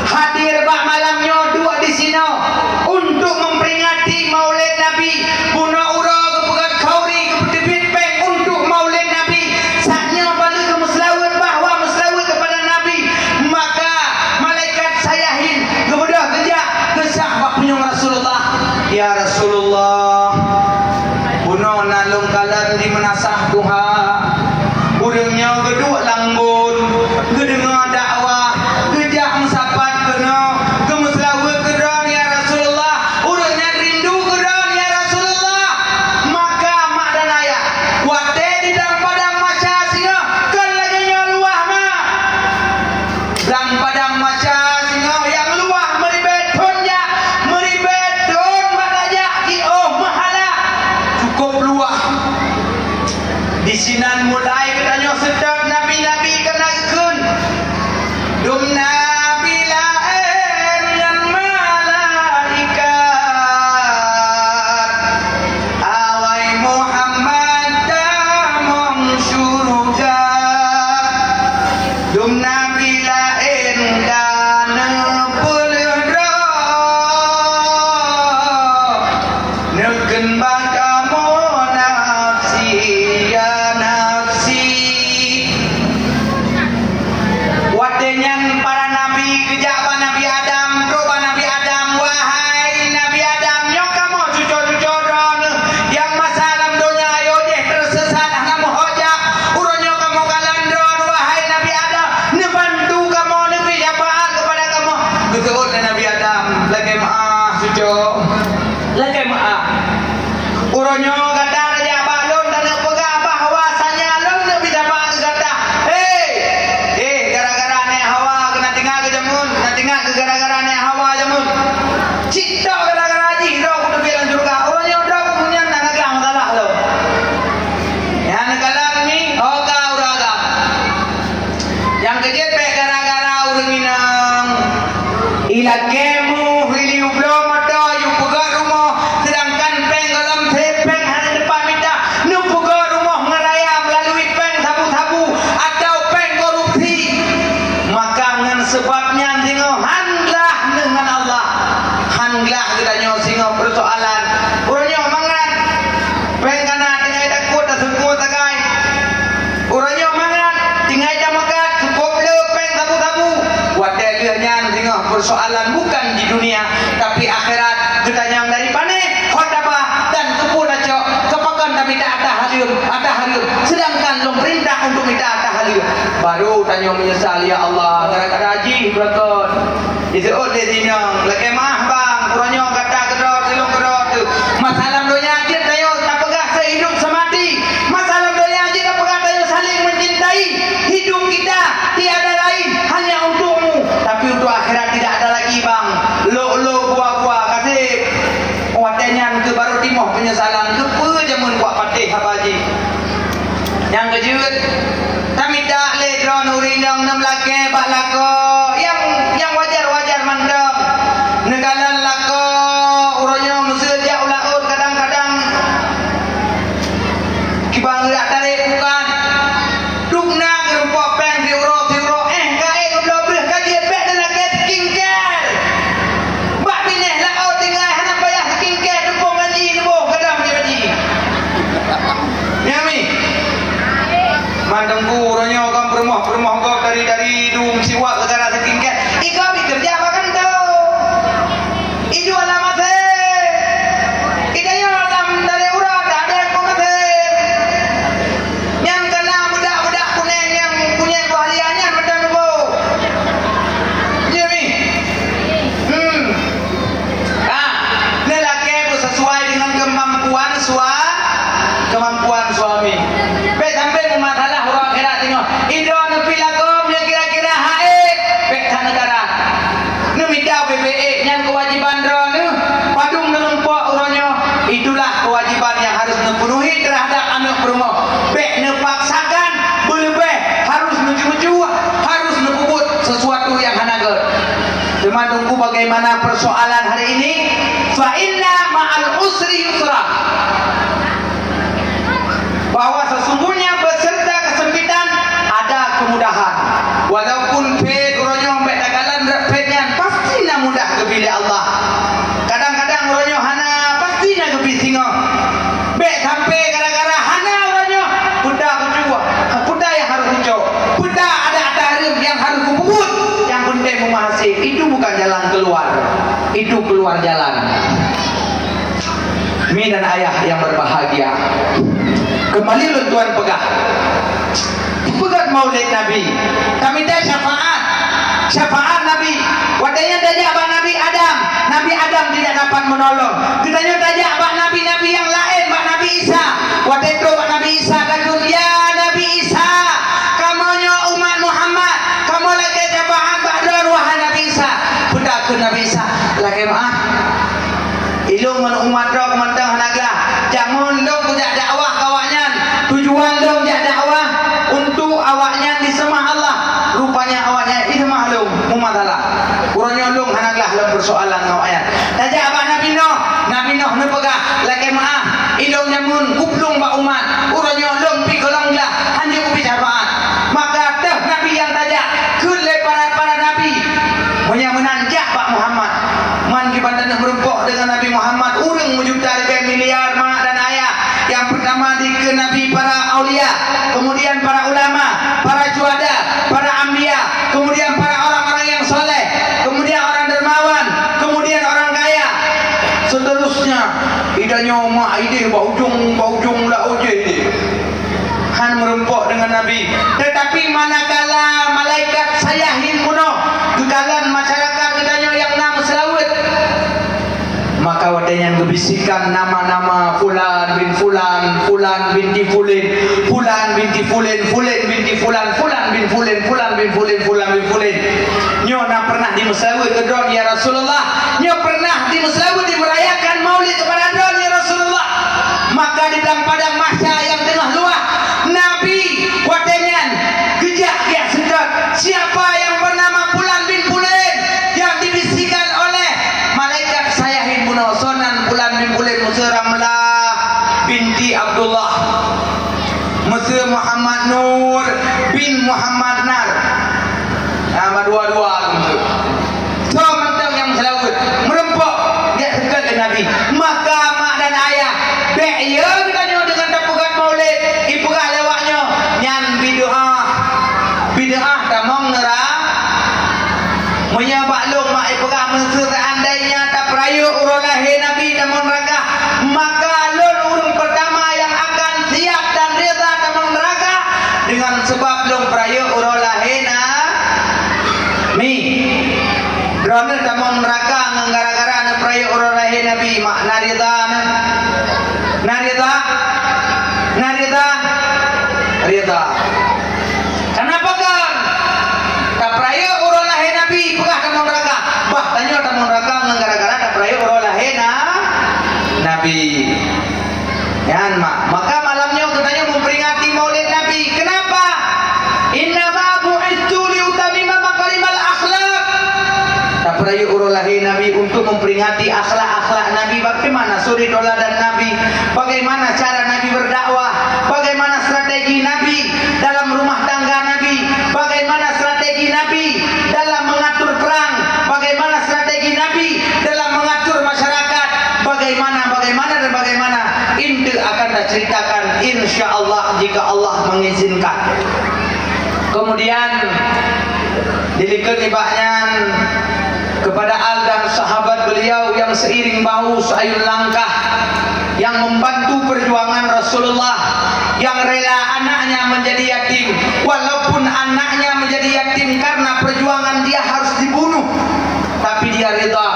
hadir bak malam nyoe duek disinoe untuk memperingati Maulid Nabi. Bunoe uroe geupeugöt khauri, geupeuteubiet péng untuk Maulid Nabi. Saat nyoe balik geumeuseulaweuet bahwa meuseulaweuet keupada Nabi. Maka malaikat Syahin geubeudôh geujak geusah bak punyueng Rasulullah. "Ya Rasulullah, bunoe na lôn kalon di Meunasah Tuha. Ureuëng nyoe geuduek lam embôn, geudeungoe dakwah, geujak meusapat keunoe, geumeuseulaweuet keu droe, ya Rasulullah. Ureuëng nyan rindu keu droe, ya Rasulullah." Maka mak dan ayah, watée di dalam padang mahsyar singoh, kon lagée nyoe luwah mak. Lam padang mahsyar singoh nyang luwah meuribée thon jak, meuribée thon mata jak jiôh meuhala. Cukup luwah. Disinan mulai geutanyoe seutôt nabi-nabi keuneuk geukheun. Dum nabi laén ngon malaikat, awai Muhammad tamong syeuruga. Dum nabi laén ka neupeuleueh droe, neukheun bak kamoe nafsi ya nafsi. Watée nyan para nabi geujak bak Nabi Adam, trok bak Nabi Adam, "Wahai Nabi Adam, nyoe kamoe cuco-cuco droeneuh nyang masa lam donya ayo jih teuseusat hana meuhojak. Uroe nyoe kamoe kalon droeneuh, wahai Nabi Adam, neubantu kamoe, neubri syafaat keupada kamoe." Geuseuôt lé Nabi Adam, "Lakée meuáh, cuco. Lakée meuáh. Uroe nyoe gata tajak bak lôn taneuk peugah bahwasanya lôn neubri syafaat keu gata." Hei! Eh, gara-gara nèk Hawa keunan tinggai keu jameun, keunan tinggai keu gara-gara nèk Hawa jameun. Cit tok gara-gara jih droe kuteubiet lam syeuruga. Uroe nyoe droe keuh nyan na glah masalah lom. Nyan neukalon mi, oh ka ureueng agam. Nyang keujeuet bék gara-gara ureueng inong. Ilakée muh, iliu bloe moto, yue peugöt rumoh, seudangkan péng gohlom sép péng hana teumpat mita, neupeugöt rumoh ngon raya meulalui péng sabu-sabu atau péng korupsi. Maka ngon seubab nyan singoh han glah ngon Allah. Han glah geutanyoe singoh peusoalan. Uroe nyoe mangat. Péng kana tinggai takot, taseupôt sagai. Uroe nyoe mangat, tinggai tameukat, cukôp le péng sabu-sabu. Watée lheueh nyan singoh peusoalan bukan di dunia, tapi akhirat. Geutanyong dari panéh, hot daba, dan keupeue tacok, keu pakon tamita ata hareuem, ata hareuem, seudangkan lôn peurintah untuk mita ata hareuem. Baru tanyoe meunyeusal, "Ya Allah, gara-gara jih beureukat." Diseuôt lé si inong, "Lakée meuáh bang, uroe nyoe gata keudroe, si lôn keudroe teuh. Masa lam donya jeuet tanyoe tapeugah seuhidup seumati. Masa lam donya jeuet tapeugah tanyoe saling mencintai. Hidup kita tiada lain, hanya untukmu. Tapi untuk akhirat tidak ada lagi bang. Lok-lok gua-gua kasih." Watée nyan keuh baru timoh peunyesalan, keupeue jameun kuat patéh haba jih. Nyang keujeuet, tamita lé droeneuh ureueng inong neumeulakée bak lakoe nyang, nyang wajar-wajar mantong. Neukalon lakoe uroe nyoe meuseuet jak u laôt, kadang-kadang kiban geurak tarek bukan. Dum na geurumpok péng siuroe-siuroe, éh, ka ék geubloe breueh ka jeuet bék neulakée skincare. Bak binéh laôt tinggai hana payah skincare, teupông gaji neuboh gadam gaji. Nyan mi. Man Teungku uroe nyoe kan peurumoh-peurumoh gob dari-dari dum siwak gara-gara skincare. Igob ikeureuja bak kantô. Ijual lam asèe. Idayah lam dalé urat, ada yang pengantin. Nyang kana budak-budak kunéng nyang punya buah lia nyan mantong neuboh. Iya mi. Hmm. Ah, neulakée beusesuai dengan kemampuan sua-, kemampuan suami. Bék sampai meumasalah uroe akhirat singoh. Idroe neupi lakoe meunyoe kira-kira haék, bék that neukara. Neumita B B E nyan keuwajiban droeneuh. Padum neureumpok uroe nyoe, itulah kewajiban yang harus neupenuhi terhadap aneuk peurumoh. Bék neupaksakan beuleubeh, harus neujuju, harus neupeubuet sesuatu nyang hana gét. Menunggu bagaimana persoalan hari ini, fa inna ma'al usri yusra. Bahwa sesungguhnya beserta kesempitan ada kemudahan. Walaupun phét uroe nyoe bèk takalon rot phét nyan, pasti na mudah geubri lé Allah. Kadang-kadang uroe nyoe hana, pasti na geubri singoh. Bèk sampai gara-gara hana uroe nyoe, peue ta kucok, peue ta nyang harôh kucok, peue ta adat tahareuem nyang harôh kupeubuet, nyang peunteng meuhasé, itu bukan jalan keluar, itu keluar jalan. Mi dan ayah yang berbahagia, kembali lôn tuan peugah, Peugöt maulid Nabi, tamita syafaat. Syafaat Nabi. Watèe nyan tajak bak Nabi Adam, Nabi Adam tidak dapat menolong. Geutanyoe tajak bak nabi-nabi nyang laén, bak Nabi Isa. Watèe trôk bak Nabi Isa, takheun, "Ya Nabi Isa, kamoe nyoe umat Muhammad, kamoe lakèe syafaat bak droeneuh, wahai Nabi Isa." Peue takheun Nabi Isa, "Lakèe meu'ah." Ilôn ngon umat droe mantong hana glah. Jameun lôn kujak dakwah keu awaknyan. Tujuan lôn jak dakwah untuk awaknyan jiseumah Allah. Rupanya awaknyan jiseumah lôn, meumasalah. Uroe nyoe lôn hana glah lom peusoalan ngon awaknyan. Tajak bak Nabi Nuh, Nabi Nuh neupeugah, "Lakèe meu'ah, ilôn jameun kuplueng bak umat. Uroe nyoe lôn pih gohlom glah, hana kupeusapat." Maka teuh Nabi nyang tajak, kheun lé para, para nabi. Meunyoe meunan jak bak Muhammad. Man kiban taneuk meureumpok deungon Nabi Muhammad, ureueng meujuta ribèe miliar mak dan ayah. Nyang peurtama dikeue Nabi, para aulia, kemudian para ulama, para syuhada, para anbiya, kemudian para orang-orang yang soleh, kemudian orang dermawan, kemudian orang kaya. Seterusnya, ideh nyoe mak ideh bak ujong, bak ujong laôt jih ideh. Han meureumpok deungon Nabi. Tetapi manakala malaikat Syahin bunoe geukalon masyarakat geutanyoe nyang na meuseulaweuet, maka watèe nyan geubisikan nama-nama Fulan bin Fulan, Fulan binti Fulan, Fulan binti Fulan, Fulan binti Fulan, Fulan bin Fulan, Fulan bin Fulan, Fulan bin Fulan. Nyoe na pernah dimeuseulaweuet keu droe, ya Rasulullah. Nyoe pernah dimeuseulaweuet, dimerayakan maulid keupada droe, ya Rasulullah. Maka di dalam padang mahsyar nyang teungoh luwah, Nabi watèe nyan geujak-jak seutôt, "Siapa yang bernama Fulan bin Fulan yang dibisikkan oleh malaikat Syahin bunoe?" "Soe nan Fulan bin Fulan?" "Meuseu Ramlah binti Abdullah, meuseu Muhammad Nur bin Muhammad Nar." Nah, madua-dua tu. Soe mantong nyang meuseulaweuet, meureumpok, jak seutôt lé Nabi. Maka mak dan ayah, bèk yo geutanyoe deungon tapeugöt maulid, ipeugah lé awaknyoe, nyan bid'ah. Bid'ah tamong neura-, meunyoe bak lôn mak ipeugah, meuseu seandainya tapeurayeuk uroe lahé Nabi tamong neuraka, maka lôn ureueng peurtama nyang akan siap dan rida tamong neuraka deungon seubab lôn peurayeuk uroe lahé Na-, Mi, droeneuh tamong neuraka ngon gara-gara neupeurayeuk uroe lahé Nabi, mak na rida neuh? Na rida? Na rida? Rida. Kenapa kan? Tapeurayeuk uroe lahé Nabi, peugah tamong neuraka. Bah, tanyoe tamong neuraka ngon gara-gara tapeurayeuk uroe lahé Na-, Nabi. Nyan mak. Maka malam nyoe geutanyoe memperingati Maulid Nabi. Kenapa? "Innama bu'itsu liutammima makarimal akhlak." Tapeurayeuk uroe lahé Nabi untuk memperingati akhlak-akhlak Nabi. Bagaimana suri tauladan Nabi? Bagaimana cara Nabi berdakwah? Bagaimana strategi Nabi dalam rumah tangga Nabi? Bagaimana strategi Nabi dalam mengatur perang? Bagaimana strategi Nabi dalam mengatur masyarakat? Bagaimana, bagaimana, dan bagaimana? Itu akan saya ceritakan, insya Allah, jika Allah mengizinkan. Kemudian, dilikot nibak nyan kepada al dan sahabat beliau yang seiring bahu seayun langkah, yang membantu perjuangan Rasulullah, yang rela anaknya menjadi yatim, walaupun anaknya menjadi yatim karena perjuangan dia harus dibunuh. Tapi dia rida.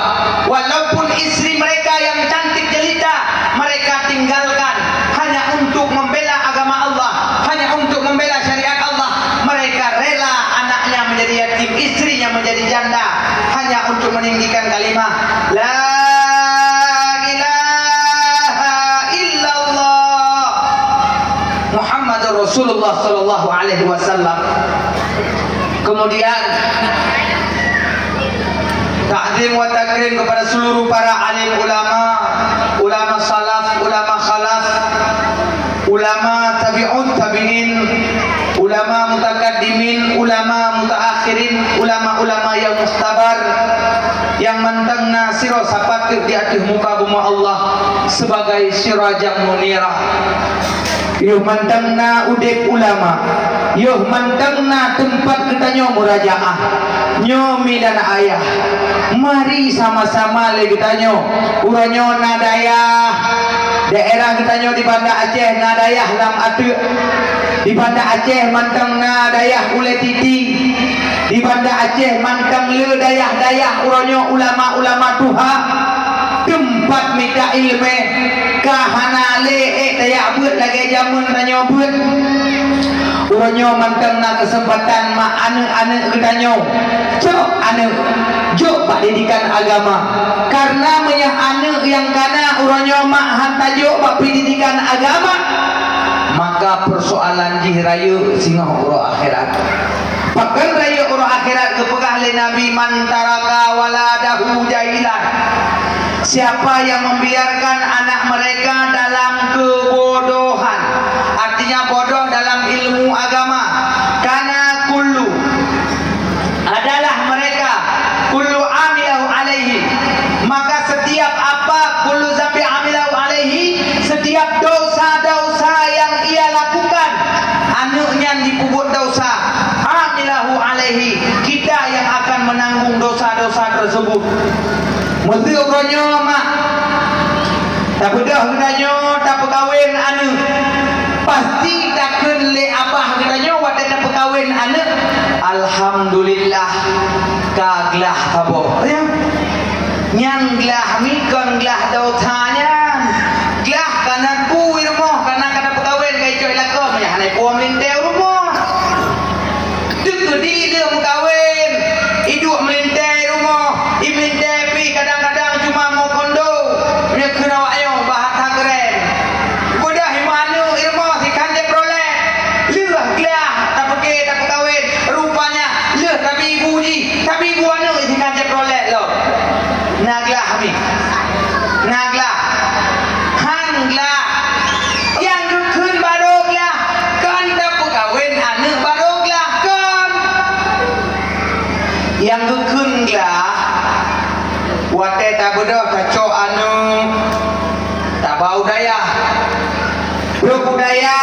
Walaupun istri mereka yang cantik jelita mereka tinggalkan hanya untuk membela agama Allah, hanya untuk membela syariat Allah, mereka rela anaknya menjadi yatim, istrinya menjadi janda, hanya untuk meninggikan kalimah la ilaha illallah Muhammadur Rasulullah sallallahu alaihi wasallam. Kemudian Wa takrim kepada seluruh para alim ulama, ulama salaf, ulama khalaf, ulama tabi'ut tabi'in, ulama mutakaddimin, ulama mutaakhirin, ulama-ulama yang mustabar, yang mantong na sidroe sapat di ateueh muka bumoe Allah sebagai sirajan munira. Yoh mantong na udeb ulama, yoh mantong na teumpat geutanyoe murajaah. Nyoe mi dan ayah, mari sama-sama lé geutanyoe. Uroe nyoe na dayah, daerah geutanyoe di Banda Aceh na dayah lam ateuk. Di Banda Aceh mantong na dayah Ulée Titi. Di Banda Aceh mantong le dayah-dayah uroe nyoe ulama-ulama tuha. Teumpat mita iéleumé. Ka hana lé ék tajak beuet lagée jameun tanyoe beuet. Uroe nyoe mantong na keuseumpatan mak aneuëk-aneuëk geutanyoe. Cok aneuëk, jok bak didikan agama. Karena meunyoe aneuëk nyang kana uroe nyoe mak han tajok bak pendidikan agama, maka persoalan jih rayeuk singoh uroe akhirat. Pakon rayeuk uroe akhirat geupeugah lé Nabi, "Man taraka waladahu jahilan." Siapa yang membiarkan anak mereka dalam kebodohan, artinya bodoh dalam ilmu agama, kana kullu, adalah mereka, kullu amilahu alaihi, maka setiap apa, kullu zambi amilahu alaihi, setiap dosa-dosa yang ia lakukan, aneuëk nyan jipeubuet dosa, amilahu alaihi, kita yang akan menanggung dosa-dosa tersebut. Meuseu uroe nyoe mak, tabeudôh geutanyoe tapeukawen aneuëk, pasti takheun lé abah geutanyoe watée tapeukawen aneuëk, "Alhamdulillah, ka glah saboh." Ya. Nyang glah mi kon glah dosa nyan. Glah kana bu i rumoh, kana ka tapeukawen ka icok i lakoe, meunyo hana ipuwoe meulintée u rumoh. Teuk keudi lheueh meukawen, iduek meulintée i rumoh, i meulintée pih kadang-kadang cuma mo kondo, meunyo kheun awak nyoe bah that keuren. Beudôh i meu aneuëk i rumoh sikhan Chevrolet, lheueh glah tapeuke tapeukawen, rupanya lheueh tabi ibu jih, tabi ibu aneuëk sikhan Chevrolet lom. Na glah mi. Na glah. Han glah. Nyang geukheun barô glah. Kon tapeukawen aneuëk barô glah, kon. Nyang geukheun glah, watée tabeudôh tacok aneuëk, tabau dayah. Rôh budaya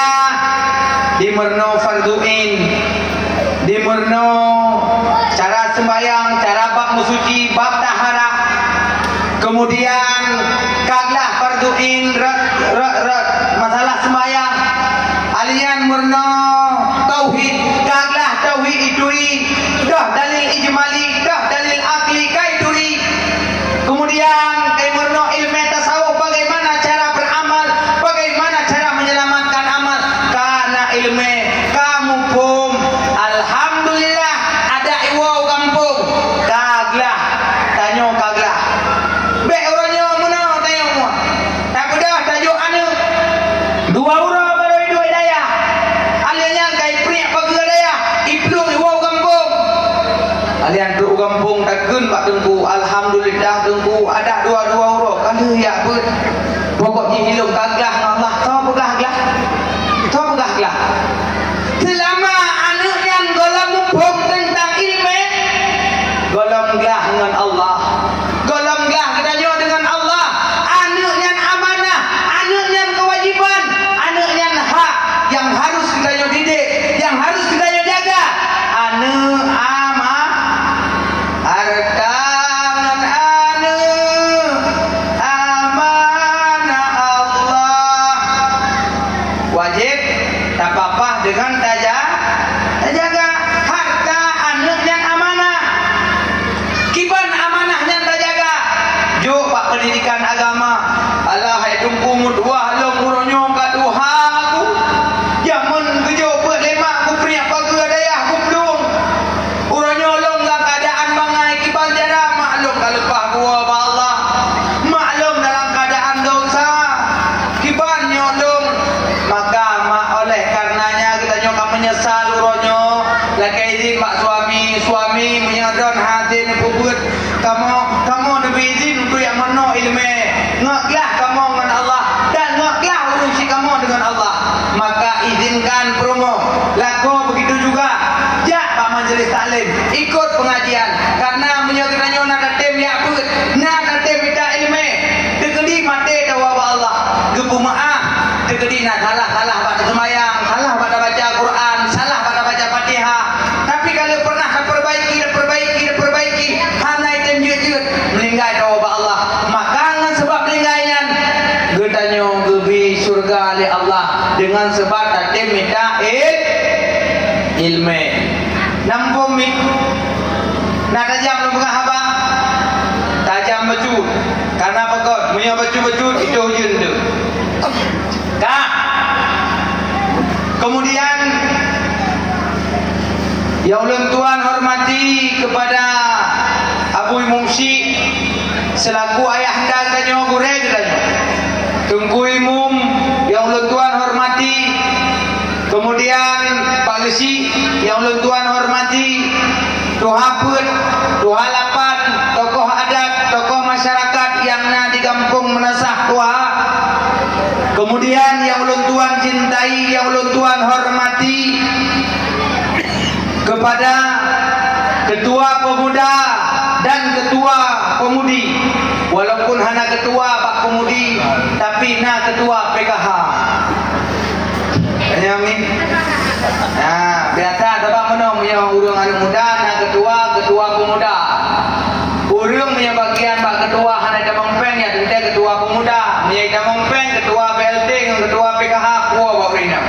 dimeurunoe fardhu ain, dimeurunoe cara seumbahyang, cara bak meusuci, bak taharah. Keumudian ka glah fardhu ain rot, rot, rot masalah seumbahyang. Alian meurunoe tauhid, ka glah tauhid ituri, toh dalil ijmali, toh dalil akli ka ituri. Kemudian, kai meurunoe ilmu tasawuf, bagaimana cara beramal, bagaimana cara menyelamatkan amal. Kana ilmu, ka muphom. Alhamdulillah, adak iwoe u gampông. Ka glah, tanyoe ka glah. Bék uroe nyoe meunoe tanyoe mua. Tabeudôh tajok aneuëk. Dua uroe barô iduek i dayah. Alheuh nyan ka ipriek pageue dayah, iplueng iwoe u gampông. Alheuh nyan trok u gampông takheun bak teungku, "Alhamdulillah teungku, adak dua-dua uroe ka lheueh jak beuet. Pokok jih ilôn ka glah ngon Allah." Soe peugah glah? Soe peugah glah? Seulama aneuëk nyan gohlom muphom teuntang iéleumé, gohlom glah ngon Allah. Gohlom glah geutanyoe deungon Allah. Aneuëk nyan amanah, aneuëk nyan keuwajéban, aneuëk nyan hak nyang harus geutanyoe didik, nyang harus geutanyoe jaga. Aneuëk ama-, hareuta ngon aneuëk. Majelis taklim, ikot pengajian. Karena meunyoe geutanyoe na tatem jak beuet, na tatem mita ileumèe, teukeudi maté tawoe bak Allah, geupeumaáh. Teukeudi na salah-salah bak taseumayang, salah bak tabaca Quran, salah bak tabaca Fatihah. Tapi kalau pernah taperbaiki, taperbaiki, taperbaiki, hana item jeuet-jeuet, meuninggai tawoe bak Allah. Maka ngon sabab meuninggai nyan, geutanyoe geubri syeuruga lé Allah deungon sabab tatem mita il-, ileumèe. Nambom mi. Na tajam lôn peugah haba? Tajam bacut. Karena pakon? Meunyoe bacut-bacut, itu ujeuen tu. Ka. Kemudian, yang ulôn tuan hormati kepada Abu Imum Syik selaku ayahanda geutanyoe, gurèe geutanyoe. Teungku Imum yang ulôn tuan hormati, kemudian Pak Geuchik yang ulôn tuan hormati, tuha peuet, tuha lapan, tokoh adat, tokoh masyarakat yang na di Gampông Meunasah Tuha, kemudian yang ulôn tuan cintai, yang ulôn tuan hormati, kepada Ketua Pemuda dan Ketua Pemudi. Walaupun hana ketua bak pemudi, tapi na ketua P K H. Tanya amin. Nah, biasa sabab meunoe, meunyoe ureueng aneuk muda na ketua, ketua pemuda. Ureueng meunyoe bagian bak ketua hana itamong péng, ya teuntèe ketua pemuda. Meunyoe itamong péng, ketua B L T ngon ketua P K H, kuwoe bak ureueng inong.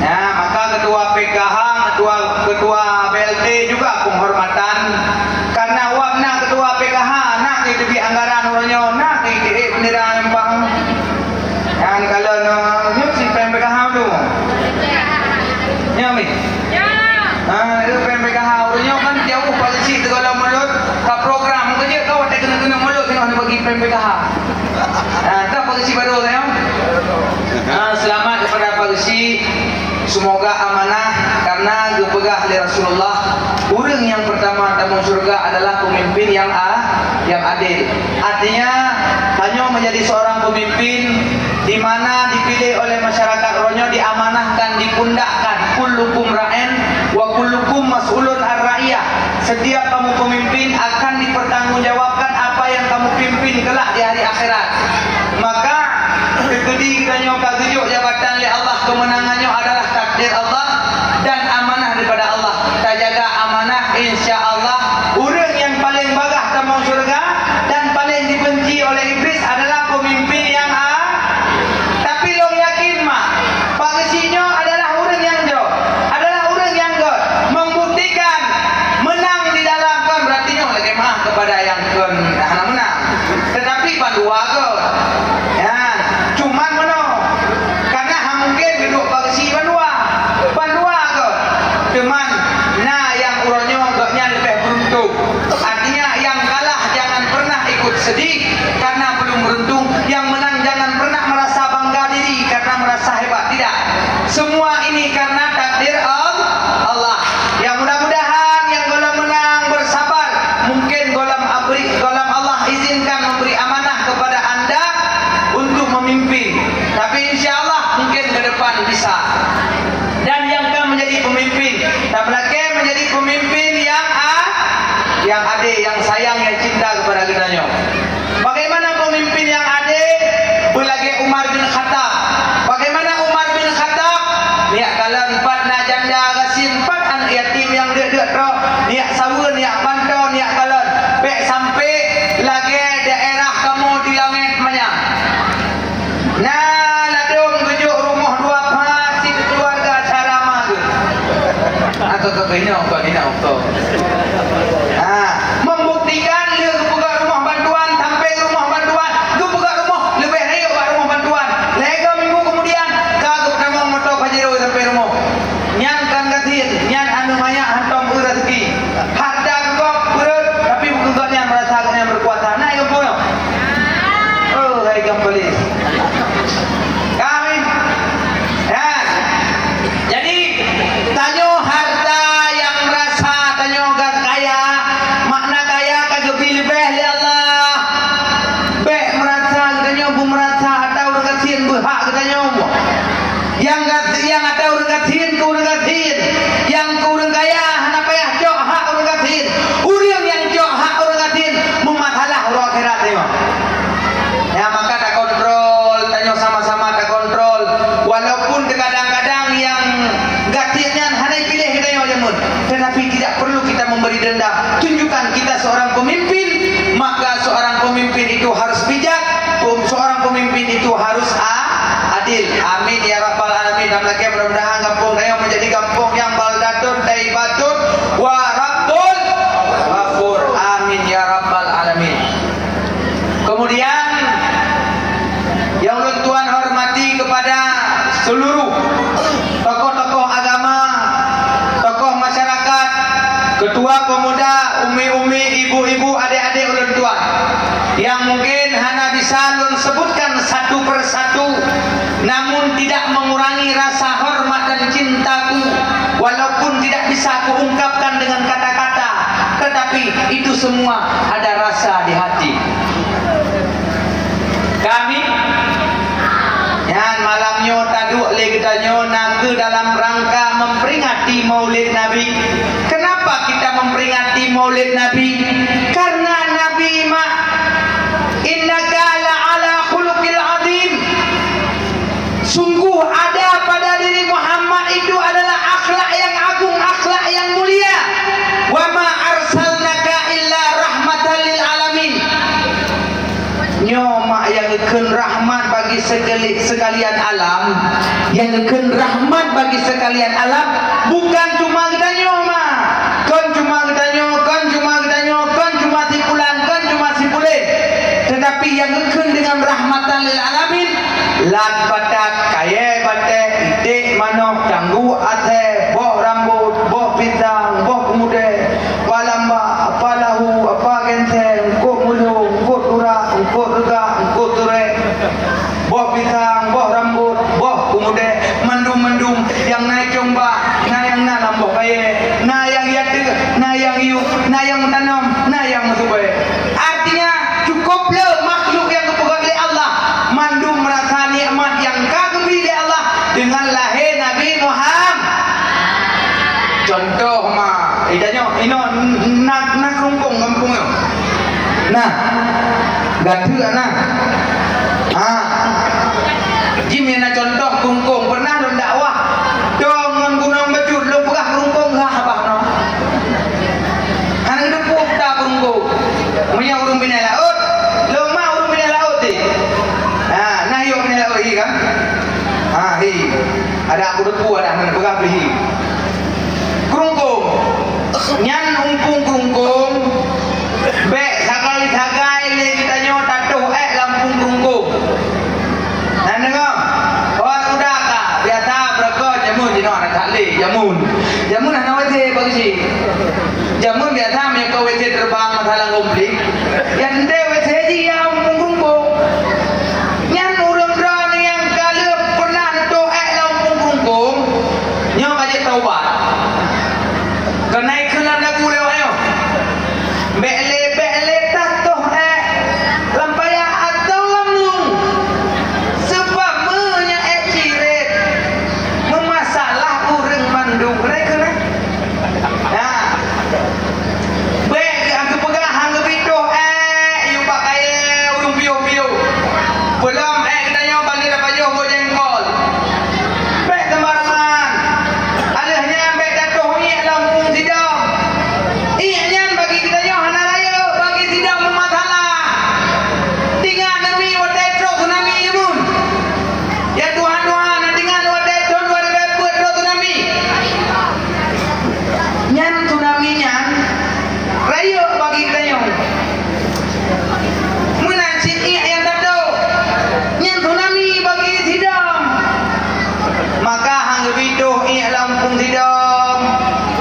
Ya, maka ketua P K H, ketua, ketua B L T juga penghormatan. Karena awak na ketua P K H, na geuteubiet anggaran uroe nyoe, na geuteubiet bendera nyang pang. Nyan kalon, nyoe si péng P K H tu. Nyoe mi. Ha, itu péng P K H. Uroe nyoe kan jauh polisi teugohlom mulut, ka program keujeuet ka watèe keuneuk-keuneuk mulut tengah bagi péng P K H. Ha, tak polisi baru saya. Ha, selamat kepada Pak Geuchik. Semoga amanah, karena geupeugah lé Rasulullah, ureueng nyang pertama tamong syeuruga adalah pemimpin yang a-, yang adil. Artinya, tanyoe menjadi seorang pemimpin di mana dipilih oleh masyarakat uroe nyoe, diamanahkan, dipundakkan, "Kullukum ra'in wa kullukum mas'ulun ar ra'iyah." Setiap kamu pemimpin akan dipertanggungjawabkan apa yang kamu pimpin kelak di hari akhirat. Maka, teukeudi geutanyoe ka geujok jabatan lé Allah, keumeunangan nyoe adalah takdir Allah dan amanah daripada Allah. Tajaga amanah, insya Allah, ureueng nyang paleng bagaih tamong syeuruga dan paleng dibenci oleh Iblis adalah pemimpin nyang a-, tapi lôn yakin mak, Pak Geuchik nyoe adalah ureueng nyang jroh, adalah ureueng nyang göt, membuktikan menang di dalam, kan berarti nyoe lagèe meu'ah kepada nyang kon hana menang. Tetapi bandua göt. Ya, cuman meunoe. Karena han mungken geuduek Pak Geuchik bandua. Bandua göt. Cuman na nyang uroe nyoe gobnyan leubeh beruntung. Artinya, nyang kalah jangan pernah ikut sedih karena belum beruntung. Yang menang jangan pernah merasa bangga diri karena merasa hebat. Tidak. Semua ini karena takdir Al-, Allah. Ya, mudah-mudahan nyang gohlom menang bersabar. Mungkin gohlom abri-, gohlom Allah izinkan memberi amanah kepada anda untuk memimpin. Tapi insya Allah mungkin ke depan bisa. Dan nyang ka menjadi pemimpin, tameulakèe menjadi pemimpin nyang a-, nyang adil, nyang sayang, nyang cinta kepada geutanyoe. Bagaimana pemimpin nyang adil? Beulagèe Umar bin Khattab. Bagaimana Umar bin Khattab? Miyak kalon pat na janda gasien, pat aneuk yatim nyang deuk-deuk troh, miyak saweue, miyak panton, miyak kalon. Bèk sampai lagèe daerah kamoe di Langèt manyang. Na ladôm geujok rumoh dua pha, si keuluwarga cara ma geuh. Atau, atau, inoe, atau, inoe, atau. Ha, membuktikan Kemudian, yang ulôn tuan hormati kepada seluruh tokoh-tokoh agama, tokoh masyarakat, ketua pemuda, umi-umi, ibu-ibu, adik-adik ulôn tuan, yang mungkin hana bisa lôn sebutkan satu per satu, namun tidak mengurangi rasa hormat dan cintaku, walaupun tidak bisa kuungkapkan dengan kata-kata, tetapi itu semua ada rasa di hati. Kami, nyan malam nyoe taduek lé geutanyoe nakeuh dalam rangka memperingati Maulid Nabi. Kenapa kita memperingati Maulid Nabi? Karena Nabi ma-, innaka la'ala khuluqil azim. Sungguh ada pada diri Muhammad itu adalah akhlak yang agung, akhlak yang mulia. Wa ma arsalnaka illa rahmatan lil alamin. Nyoe mak nyang geukheun rahmat bagi sekali-, sekalian alam, nyang geukheun rahmat bagi sekalian alam, bukan cuma geutanyoe mak, kon cuma geutanyoe, kon cuma geutanyoe, kon cuma si pulan, kon cuma si pulen, tetapi nyang geukheun dengan rahmatan lil alamin, lat batat, kayèe batèe, iték manok, cangguek asèe, boh rambôt, boh pisang, boh keumudèe, apa lamba, apa lahu, apa geunseng, eungkôt mulông, eungkôt urak, eungkôt reugak, eungkôt turek, boh pisang, boh rambôt, boh keumudèe, mandum-mandum nyang na icong bak, na nyang na lam boh kayèe, na nyang ateueh, na nyang yup, na nyang meutanam, na nyang meusubèe. Artinya, cukup le makhluk nyang geupeugöt lé Allah, mandum meurasa nikmat nyang ka geubri lé Allah deungon lahé Nabi Muhammad. Contoh ma, eh, tanyoe, inoe na, na keurungkong gampông nyoe. Nah, gateuk na. Ha. Jih meunan contoh keurungkong, pernah lôn dakwah. Dong ngon gunong bacut, lôn peugah keurungkong, hah, abah nyoe. Hana geuteupeue peue keurungkong. Meunyoe ureueng binèh laôt, lôn ma ureueng binèh laôt teuh. Ha, na hiôk binèh laôt hi kan? Ha, hi. Adak kuteupeu adak hana peugah pih hi. Keurungkong. Nyan umpung keurungkong. Bèk sagai-sagai lé geutanyoe tatoh èk lam umpung keurungkong. Na deungö? Kon udah ka, biasa beureukat jameun jinoe hana that lé, jameun. Jameun hana W C bagi cit. Jameun biasa meuka W C terbang masalah konflik. Nyang teuntèe W C jih ya umpung keurungkong. Nyan ureueng droeneuh nyang ka lheueh pernah tatoh èk lam umpung keurungkong, nyoe ka jeuet taubat. Keuneuk kheun lam lagu lé awak nyoe. Bèk lé, bèk lé tatoh èk lam paya atau lam lueng. Seubab meunyoe èk cirét, meumasalah ureueng mandum. Keuneuk kheun, eh? Nah. Bèk geupeugah han geubi toh èk, yue bak kayèe ureueng piôh-piôh. Peulom èk geutanyoe ban lé tapajoh boh jengkol. Bèk seumbarangan. Alheuh nyan bèk tatoh iék lam umpung sidom. Iék nyan bagi geutanyoe hana rayeuk, bagi sidom meumasalah. Ingat neumi watèe trok tsunami jameun. Ya Tuhan, Tuhan, na ingat watèe thôn dua ribèe peuet trok tsunami. Nyan tsunami nyan rayeuk bagi geutanyoe. Meunan cit iék nyang tatoh, nyan tsunami bagi sidom. Maka han geubi toh iék lam umpung sidom,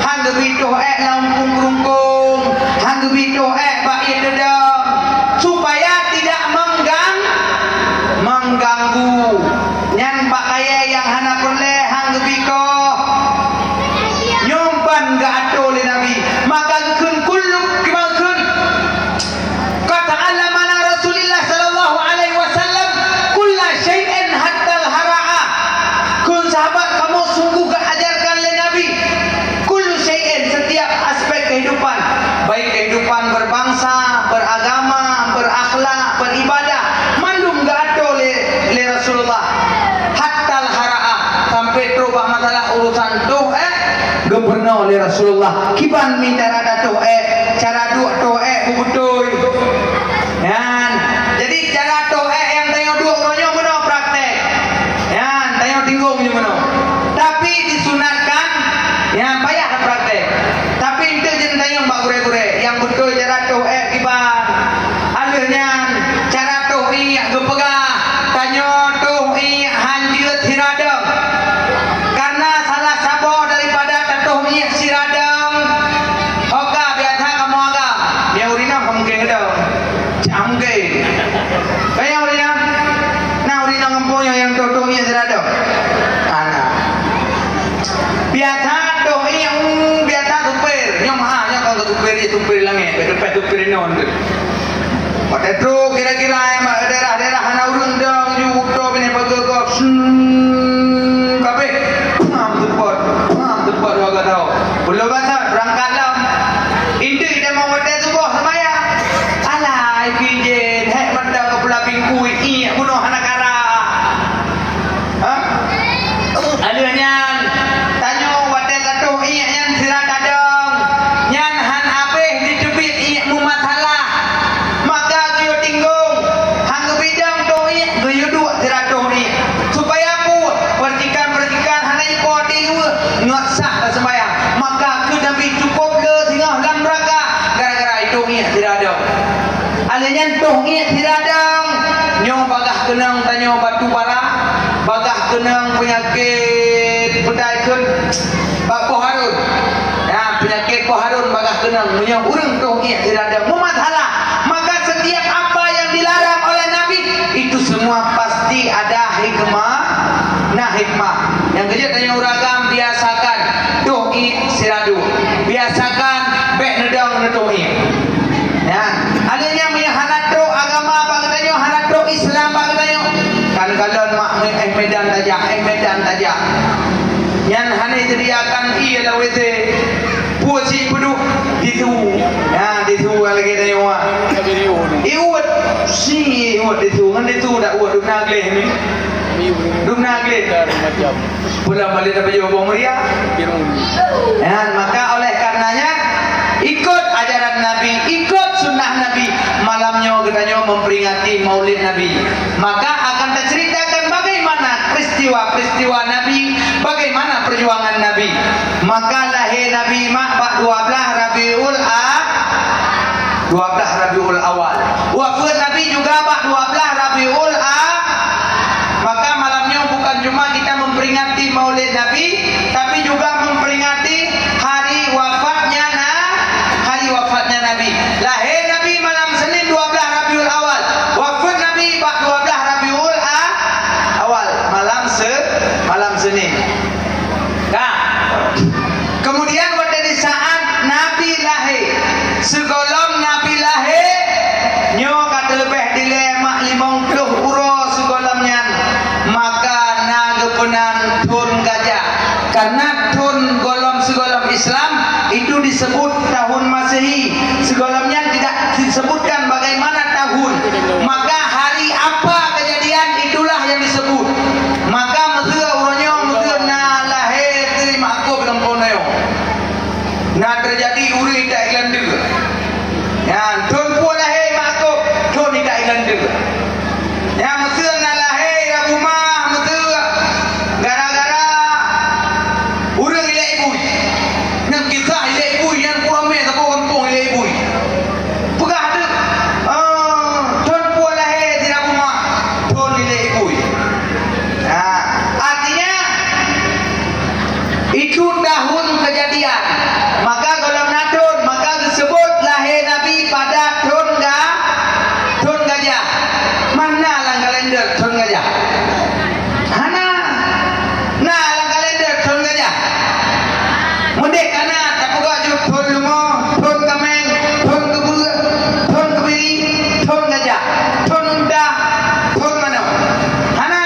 han geubi toh èk lam umpung keurungkong, han geubi toh èk bak ié teudong, supaya tidak menggang-, mengganggu. Nyan bak kayèe nyang hana peureulèe han geubi koh. Nyoe ban geuatoe lé Nabi. Maka geukheun kullu, kiban geukheun, qad allamana Rasulullah sallallahu alaihi wasallam kulla syai'in hattal hara'ah. Kheun sahabat, kamoe sungguh geuajarkan lé Nabi kullu syai'in, setiap aspek kehidupan, baik kehidupan berbangsa, beragama, berakhlak, beribadah, mandum geuatoe lé, lé Rasulullah. Hattal hara'ah, sampai trok bak masalah urusan toh èk, geupeurunoe lé Rasulullah. Kiban mi cara tatoh èk, cara duek toh èk beubeutôi. Nyan. Jadi, cara toh èk nyang tanyoe duek uroe nyoe meunoe praktek. Nyan, tanyoe tinggong nyoe meunoe. Tapi disunatkan, nyan payah praktek. Tapi eunteuk jeuet tanyong bak gurèe-gurèe, nyang beutôi cara toh èk kiban. Alheuh nyan, cara Mungkin ada. Cak mungkin. Kaya urang, na urang nyang gampông nyang, nyang toh-toh iék sira dong. Ana. Biasa toh iék, hmm, biasa supir. Nyoe mah, nyoe kon supir, supir langét. Supir, supir non tu. Watèe trok kira-kira nyang bak daerah-daerah hana ureueng dong, ju utoe binèh pageue gob. Hmm, kabeh. Pam, teupot. Pam, teupot, dua ka tau. Belum basah, berangkat lom. Indai dah mau watèe suboh seumayang. Alah, ipi jén, hék mantong keu pula bingkui, iék bunoe hana kara. Ha? Aleuh nyan, tanyoe watèe tatoh iék nyan sira tadong. Nyan han abéh jiteubiet iék meumasalah. Maka geuyue tinggong, han geubidong toh iék, geuyue duek sira toh iék. Supaya peue? Percikan-percikan hana jipo di luwa, ngon sah taseumayang. Maka keu Nabi cukôp le singoh lam neuraka gara-gara itoh iék sira dong. Alèh nyan toh iék sira dong. Nyoe bagaih keunong tanyoe batu bara, bagaih keunong peunyakét peudai kheun bak Poh Harun. Ya, peunyakét Poh Harun bagaih keunong meunyoe ureueng toh iék sira dong meumasalah. Maka setiap apa yang dilarang oleh Nabi, itu semua pasti ada hikmah. Na hikmah. Nyang keujeuet tanyoe ureueng agam biasakan toh iék sira dong. Biasakan bèk neudong neutoh iék. Ya, alèh nyan meunyoe hana trok agama bak geutanyoe, hana trok Islam bak geutanyoe, kan kalon mak éh Medan tajak, éh Medan tajak. Nyan hana disediakan ié lam W C. Peue cit peuduek disu. Ya, disu lagèe tanyoe. Iwet, si iwet disu, ngon disu dak uwet dum na gleh ni. Dum na gleh. Pulang balik dapat jawab meriah. Dan maka oleh karenanya, ikut ajaran Nabi, ikut sunnah Nabi. Malam nyoe geutanyoe memperingati Maulid Nabi. Maka akan taceritakan bagaimana peristiwa-peristiwa Nabi, bagaimana perjuangan Nabi. Maka lahé Nabi mak bak dua belas Rabiul A-, dua belas Rabiul Awal. Wafeuet Nabi juga bak dua belas Rabiul A-, maka malam nyoe bukan cuma kita memperingati Maulid Nabi, tapi juga memperingati hari wafatnya Na-, hari wafatnya Nabi. Lahé Nabi malam Senin dua belas Rabiul Awal. Wafeuet Nabi bak dua belas Rabiul A-, Awal, malam Se-, malam Senin. Ka. Kemudian watèe di saat Nabi lahé, sigohlom Nabi lahé, nyoe ka teuleubèh dilèe mak limong ploh uroe sigohlom nyan, maka na geupeunan thôn gajah. Karena thôn gohlom sigohlom Islam itu disebut tahun Masehi. Sigohlom nyan tidak disebutkan bagaimana tahun. Maka hari apa kejadian, itulah yang disebut. Maka meuseu uroe nyoe, meuseu na lahé Teungku Makgum lam Poneo. Na teujadi ureueng itak ileundeue. Nyan, thôn peue lahé Makgum, thôn itak ileundeue. Nyang meuseu na lahé Rabu Mah, meuseu gara-gara ureueng ilèe ibui. Nyan kisah ilèe ibui, nyan peuramé saboh gampông ilèe ibui. Peugah teuk, eh, thôn peue lahé si Rabu Mah, thôn ilèe ibui. Nah, artinya, itu tahun kejadian. Maka gohlom na thôn, maka geusebut lahé Nabi pada thôn ga-, thôn gajah. Mana lam kalender thôn gajah? Hana. Na lam kalender thôn gajah? Meudeh ka na, tapeugah jeuet thôn leumo, thôn kaméng, thôn keubeue, thôn keubiri, thôn gajah, thôn unta, thôn manok. Hana.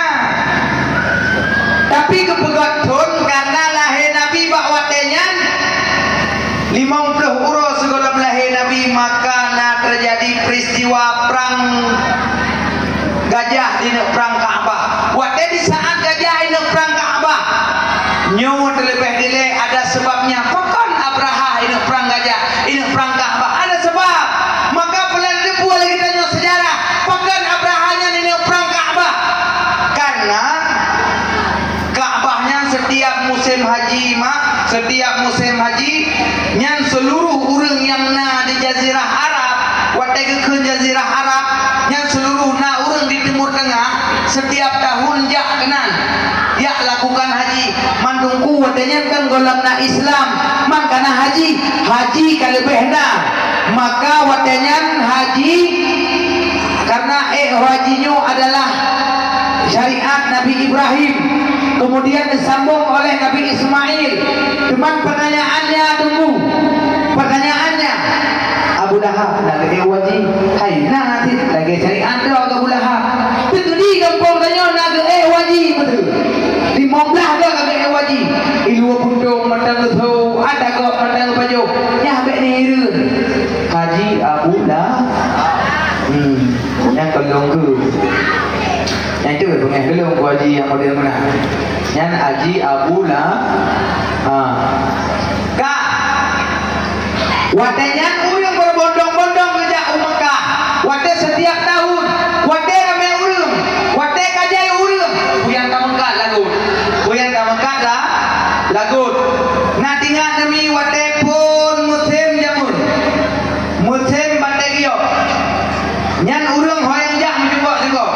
Tapi geupeugah thôn karena lahé Nabi bak watèe nyan limong ploh uroe sigohlom lahé Nabi, maka na teujadi peristiwa prang gajah di neuk prang Ka'bah. Watèe di saat gajah i neuk prang Ka'bah, nyoe teuleubèh dilèe ada seubabnya. Pakon Abrahah i neuk prang gajah, i neuk prang Ka'bah? Ada seubab. Maka peureulèe teupeue lé geutanyoe seujarah, pakon Abrahah nyan i neuk prang Ka'bah? Karena Ka'bah nyan setiap musim haji, mak, setiap musim haji, nyan seluruh ureueng nyang na di Jazirah Arab, watèe geukheun Jazirah Arab, nyan seluruh na ureueng di Timur Tengah, setiap tahun jak keunan, jak lakukan haji. Man Teungku watèe nyan kan gohlom na Islam, man ka na haji, haji ka leubeh na. Maka watée nyan haji, karena ék haji nyoe adalah syariat Nabi Ibrahim, kemudian disambung oleh Nabi Ismail. Cuman pertanyaannya tunggu, pertanyaannya, Abu Lahab na geuék haji? Hai, na cit lagée syariat droe Abu Lahab. Teukeudi gampông tanyoe na geuék haji beutôi. Limong blaih droe ka geuék haji. Ilue puntông mantong geusô, ada gob mantong geupajoh. Nyan bék neuhireuen. Haji Abu La. Hmm, nyang keulong keu. Nyang tu beungéh keulong keu haji nyang model meunan. Nyan Haji Abu La. Ha. Ka. Watée nyan ureuëng berbondong-bondong geujak u Mekah. Watée setiap tahun, watée ramé ureuëng, watée ka jai ureuëng, peue nyang ka meukat lagot. Peue nyang ka meukat la-, lagot. Na teuingat neumi watée phon musém jameun. Musém batée giok. Nyan ureuëng ho nyang jak meujungkok-jungkok.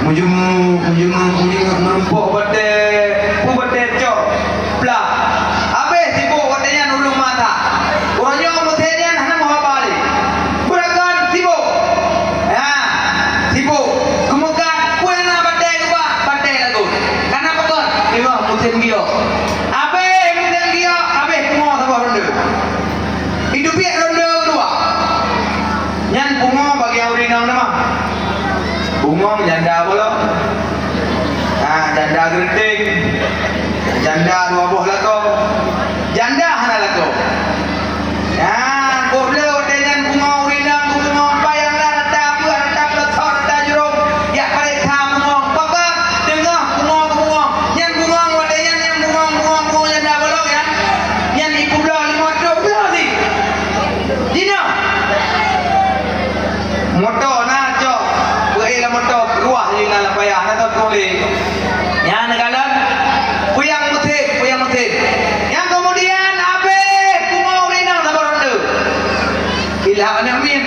Meujunguk, meujunguk, meujunguk, meurumpok batée, peue batée cok, plah. Habéh sibôk watée nyan ureuëng mata. Uroe nyoe musém nyan hana meuhaba lé. Beurakan sibôk. Ya, sibôk. Keumeukat, peue na batée geuba, batée lagot. Kana pakon? Teungoh musém giok. Habéh musém giok, habéh pungo saboh ronde. Itu biet ronde keudua. Nyan pungo bagi ureuëng inong teuma. Pungo janda bolong. Ha, janda geureuteng. Janda dua boh lakoe. Janda hana lakoe. Nyan, boh le watée nyan pungo ureuëng inong, pungo bayang dah rata buah, rata peuleutho, rata jurông. Jak pareksa bungong. Pakon teungoh bungong-bungong. Nyan bungong watée nyan, nyan bungong-bungong, bungong nyang na bolong nyan. Nyan ipubloe limong trok bloe sit. Jinoe. Moto na cok. Beuék lam moto, ruah jih na lam payah, na tatuléh. Nyan neukalon. Puyang musém, puyang musém. Nyang keumudian habéh bungong ureuëng inong saboh ronde. Ilham aneuk miet.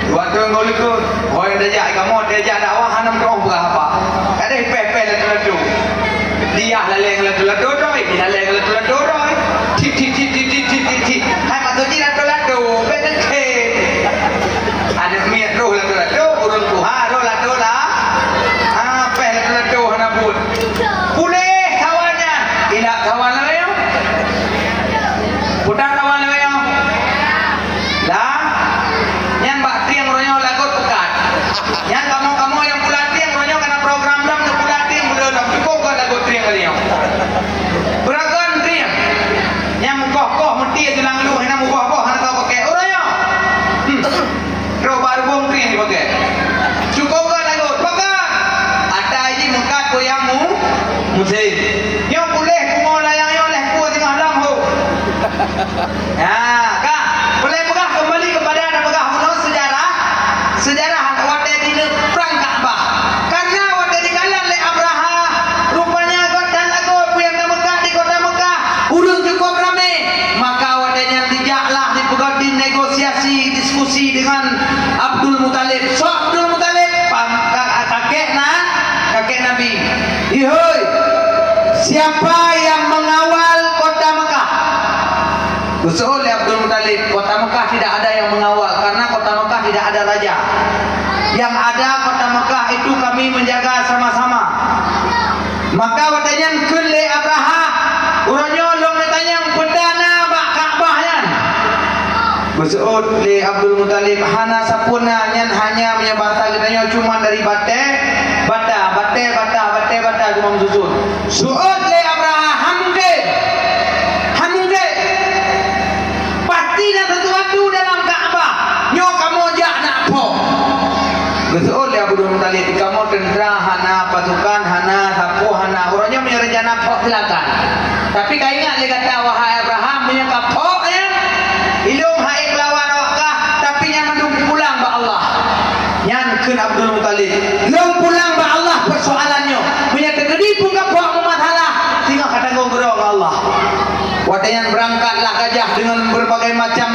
Dua thôn ngau likot, hôi tajak kamoe, tajak dakwah hana meutuoh peugah haba. Kadeh péh-péh lato-lato. Diah laleng lato-lato droe, laleng lato-lato droe. Cit, cit, cit. Hai maksud jih lato-lato, bék dengke. Aneuk miet roh lato-lato, ureuëng tuha roh lato la. Ah, péh lato-lato hana buet. Puléh sawan nyan, ilak sawan laweue. Putar sawan laweue. Lah, nyan bak trieng uroe nyoe lagot peukat. Nyan kamoe-kamoe nyang pula trieng uroe nyoe kana program lom nyang pula trieng muda lom cukôp kon lagot trieng kali nyoe. Beuragon trieng. Nyang meukoh-koh meutie silang luh, nyang meuboh-boh hana tau pakai uroe nyoe. Hmm. Trok bak rubông trieng jipakai. Cukôp kon lagot, pakai. Ata jih meukat goyang mu, musém. Nyoe puléh pungo layang nyoe lhèe pue teungoh lom ho. Ya, ka. Ulèe peugah keumbali keupada tapeugah bunoe seujarah, seujarah watèe dineuk prang Ka'bah. Karena watèe dikalon lé Abrahah, rupanya gobnyan lagot peue nyang ka meukat di kota Meukah, ureueng cukôp ramé. Maka watèe nyan dijaklah dipeugöt dinegosiasi, diskusi dengan Abdul Muthalib. Soe Abdul Muthalib? Pam-, ka-, kakek na-, kakek Nabi. Ihôi, siapa yang mengawal kota Meukah? Geuseuôt lé Abdul Muthalib, kota Meukah tidak ada yang mengawal, karena kota Meukah tidak ada raja. Yang ada kota Meukah itu kami menjaga sama-sama. Maka watèe nyan kheun lé Abrahah, "Uroe nyoe lôn neutanyong peue na bak Ka'bah nyan?" Geuseuôt lé Abdul Muthalib, "Hana sapeue na, nyan hanya meunyoe bangsa geutanyoe cuma dari batèe bata, batèe bata, batèe bata cuma meususun." Seuôt lé Abrahah, "Han mungken! Han mungken! Pasti na sesuatu dalam Ka'bah. Nyoe kamoe jak nak pho." Geuseuôt lé Abdul Muthalib, "Kamoe teuntra hana, pasukan hana, sapeue hana. Uroe nyoe meunyoe rencana pho, silakan. Tapi ka ingat lé gata, wahai Abrahah, meunyoe ka pho nyan, ilôn han ék lawan awak kah, tapi nyan mandum pulang bak Allah." Nyan kheun Abdul Muthalib, "Lôn pulang bak Allah persoalan nyoe. Meunyoe teukeudi peue ka pho meumasalah, singoh ka tanggong keudroe ngon Allah." Watèe nyan beurangkatlah gajah deungon beureubagai macam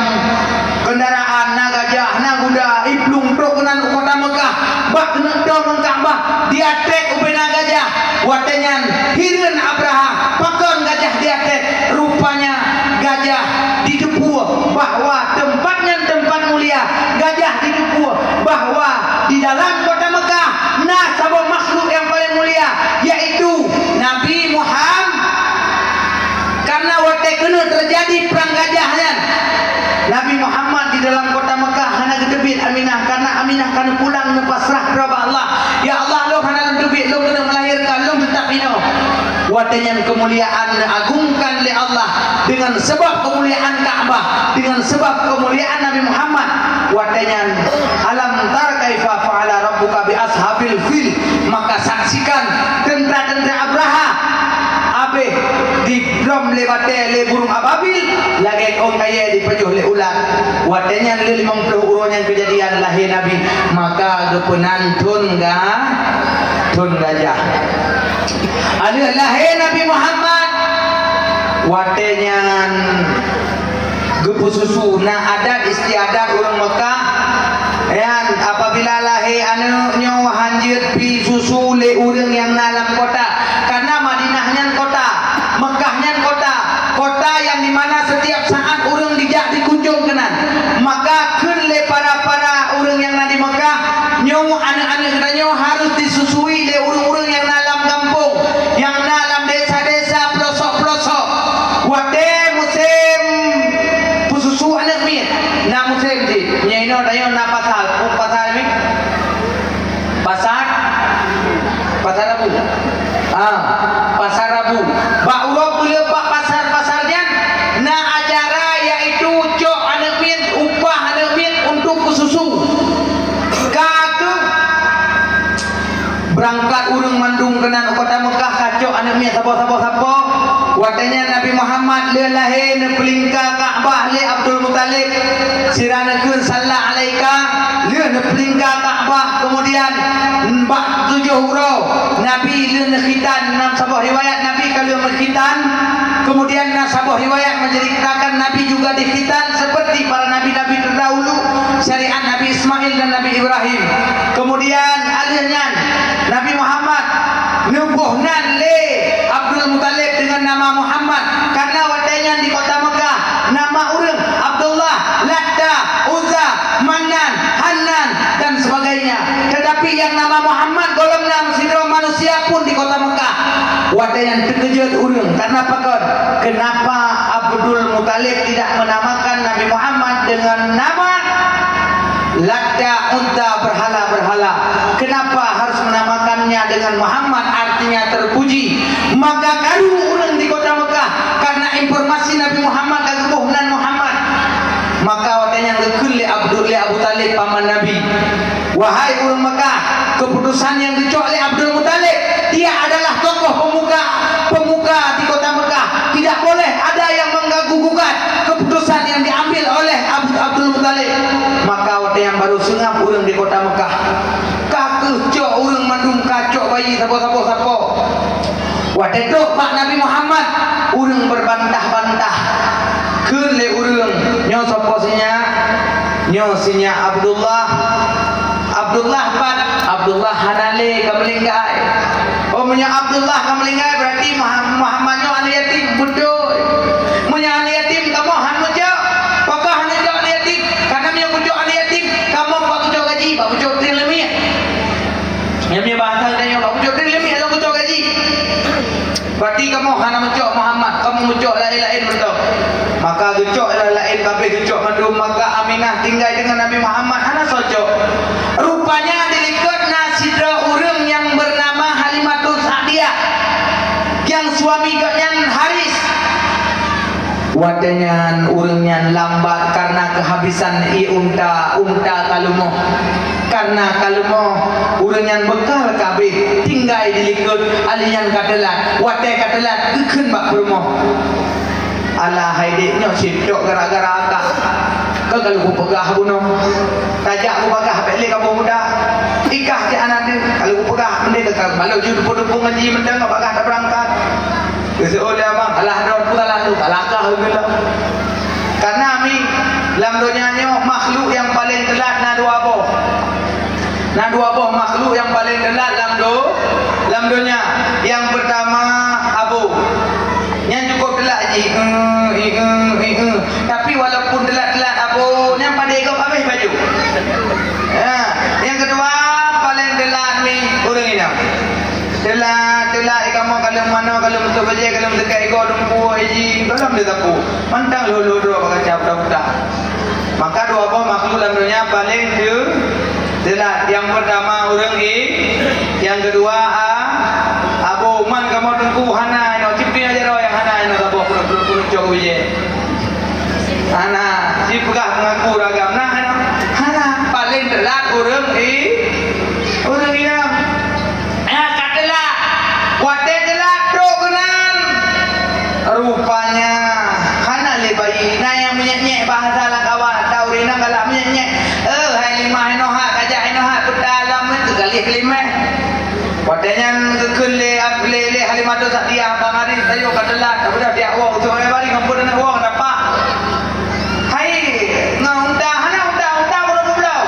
keundaraan, na gajah, na guda, iplueng trok keunan u kota Meukah, bak keuneuk dong ngon Ka'bah, diatrek ubena gajah. Watèe nyan hireuen Abrahah, pakon gajah diatrek? Rupanya gajah jiteupeu bahwa teumpat nyan teumpat Nah, ka neupulang neupasrah keudroe bak Allah. "Ya Allah, lôn hana lôn teubiet, lôn keuneuk meulahirkan, lôn teutap inoe." Watée nyan keumuliaan neuagungkan lé Allah. Dengan sebab keumuliaan Ka'bah, dengan sebab keumuliaan Nabi Muhammad, watée nyan, "Alam tara kaifa fa'ala rabbuka bi ashabil fil?" Maka saksikan tentara-tentara Abraha habéh didrom lé batée lé burung ababil, lagée kong kayée dipajoh lé ulat. Watée nyan lé limong ploh uroe nyan keujadian lahé Nabi, maka geupeunan thon ga-, thon gajah. Alheueh lahé Nabi Muhammad, watée nyan geupeususu. Na adat istiadat ureuëng Mekah, nyan apabila lahé aneuëk nyoe hanjeuet pi susu lé ureuëng nyang na lam kota, karena Madinah nyan kota, Mekah nyan kota, kota yang di mana setiap saat ureuëng dijak dikunjung keunan. Maka kheun lé para-para ureuëng nyang na di Mekah, nyoe aneuëk-aneuëk geutanyoe harus disusui lé ureuëng-ureuëng nyang na lam gampông, nyang na lam desa-desa, pelosok-pelosok. Watée musém peususu aneuëk miet, na musém jih. Nyoe inoe tanyoe na pasar, peue pasar nyoe? Pasar, pasar Rabu. Ah, pasar Rabu. Bak uroe buleuen bak pasar-pasar nyan na acara, yaitu cok aneuëk miet, upah aneuëk miet untuk peususu. Ka keuh beurangkat ureuëng mandum keunan u kota Mekah ka cok aneuëk miet saboh-saboh sapo. Watée nyan Nabi Muhammad lheueh lahé neupeulingka Ka'bah lé Abdul Muthalib. Sira neukheun, "Salla alaika," lheueh neupeulingka Ka'bah. Kemudian bak tujoh uroe Nabi lheueh neukhitan. Lam saboh riwayat Nabi ka lheueh meukhitan. Kemudian na saboh riwayat menceritakan Nabi juga dikhitan seperti para nabi-nabi terdahulu, syariat Nabi Ismail dan Nabi Ibrahim. Kemudian alheueh nyan Nabi Muhammad neuboh nan lé Abdul Muthalib dengan nama Muhammad, karena watée nyan di kota Mekah nama ureuëng Abdullah, Latta, Uzza, Manan, Hanan, dan sebagainya. Tetapi yang nama Muhammad gohlom na meusidroe manusia pun di kota Mekah. Watée nyan teukeujot ureuëng, karena pakon? Kenapa Abdul Muthalib tidak menamakan Nabi Muhammad dengan nama Latta, Uzza, berhala-berhala? Kenapa harus menamakannya dengan Muhammad, artinya terpuji? Maka karu ureuëng di kota Mekah, karena informasi Nabi Muhammad ka geuboh nan Muhammad. Maka watée nyan geukheun lé Abdul, lé Abu Thalib, paman Nabi, "Wahai ureuëng Mekah, keputusan yang geucok lé Abdul Muthalib, dia adalah tokoh pemuka, pemuka di kota Mekah. Tidak boleh ada yang mengganggu gugat keputusan yang diambil oleh Abu, Abdul Muthalib." Maka watée nyan baru seungab ureuëng di kota Mekah. Ka keuh cok ureuëng mandum, ka cok bayi sapo-sapo sapo. Watée trok bak Nabi Muhammad, ureuëng berbantah-bantah. Kheun lé ureuëng, "Nyoe soe po sinyak?" "Nyoe sinyak Abdullah." "Abdullah pat?" "Abdullah hana lé, ka meulinggai." "Oh, meunyoe Abdullah ka meulinggai, berarti Muha-, Muhammad nyoe aneuk yatim." "Beutôi." "Meunyoe aneuk yatim, kamoe han meucok?" "Pakon han neucok aneuk yatim? Karena meunyoe kucok aneuk yatim, kamoe bak kucok gaji, bak kucok teurimong leumiek." Nyang mie bahasa geutanyoe, "Bak kucok teurimong leumiek lôn kucok gaji." "Berarti kamoe hana meucok Muhammad, kamoe meucok laén-laén mantong." Maka geucok laén-laén, ka abéh geucok mandum, maka Aminah tinggai deungon Nabi Muhammad, hana soe cok. Rupanya di likot na sidroe ureuëng nyang bernama Halimatus Sa'diyah, nyang suami geuh nyan Haris. Watée nyan ureuëng nyan lambat karena kehabisan ié unta, unta ka leumoh. Karena ka leumoh, ureuëng nyan beukal ka abéh, tinggai di likot, alèh nyan ka teulat. Watée ka teulat, geukheun bak peurumoh, "Alah hai dék, nyoe cit cok gara-gara kah. Keu ka lheueh kupeugah bunoe, tajak kubagah bèk lé kamoe muda. Ikah cit hana deuh, ka lheueh kupeugah, mending ka balok ju teupeu-teupeu ngaji mantong, ka bagah tabeurangkat." Geuseuôt lé abang, "Alah droe, peue salah lôn, salah kah lôn bilang." Karena mi, lam donya nyoe makhluk nyang paleng teulat na dua boh. Na dua boh makhluk nyang paleng teulat lam do-, lam donya. Nyang peurtama abo. Nyan cukôp teulat jih, "Ee, ee, ee, ee." Tapi walaupun teulat-teulat abo, nyan padé gob habéh baju. Ya, nyang keudua paleng teulat mi ureueng inong. Teulat, teulat, kamoe ka lheueh manoe, ka lheueh meuteupeujeuet, ka lheueh meuteuka igoe, dumpeue, iji, gohlom teusapeue. Mantong lhôh-lhôh droe bak kaca buta-buta. Maka dua boh makhluk lam donya paleng teu-, Ureuëng i, nyang keudua a, Abu Man kamoe teungku hana inoe, cit piôh jaroe nyang hana inoe saboh peurunoe-peurunoe cok bijéh. Hana, jipeugah mengaku ureuëng agam na hana, hana, paléng teulat ureuëng i, ureuëng inong. Nyang ka teulat, watée teulat trok keunan. Rupanya hana lé bayi, na nyang meunyék-nyék bahasa lam kawan, tau ureuëng inong galak meunyék-nyék. Eh, hai limah inoe hat, kajak inoe hat, peutalam eh, teugalih keulimeh. Watée nyan geukheun lé, lé, lé Halimatus Sa'diyah, Bang Arif, tayue ka teulat, ka beudôh tiak woe, usoe lé bari ngon peuet aneuk woe, kenapa? Hai, ngon unta, hana unta, unta keunoe peubloe.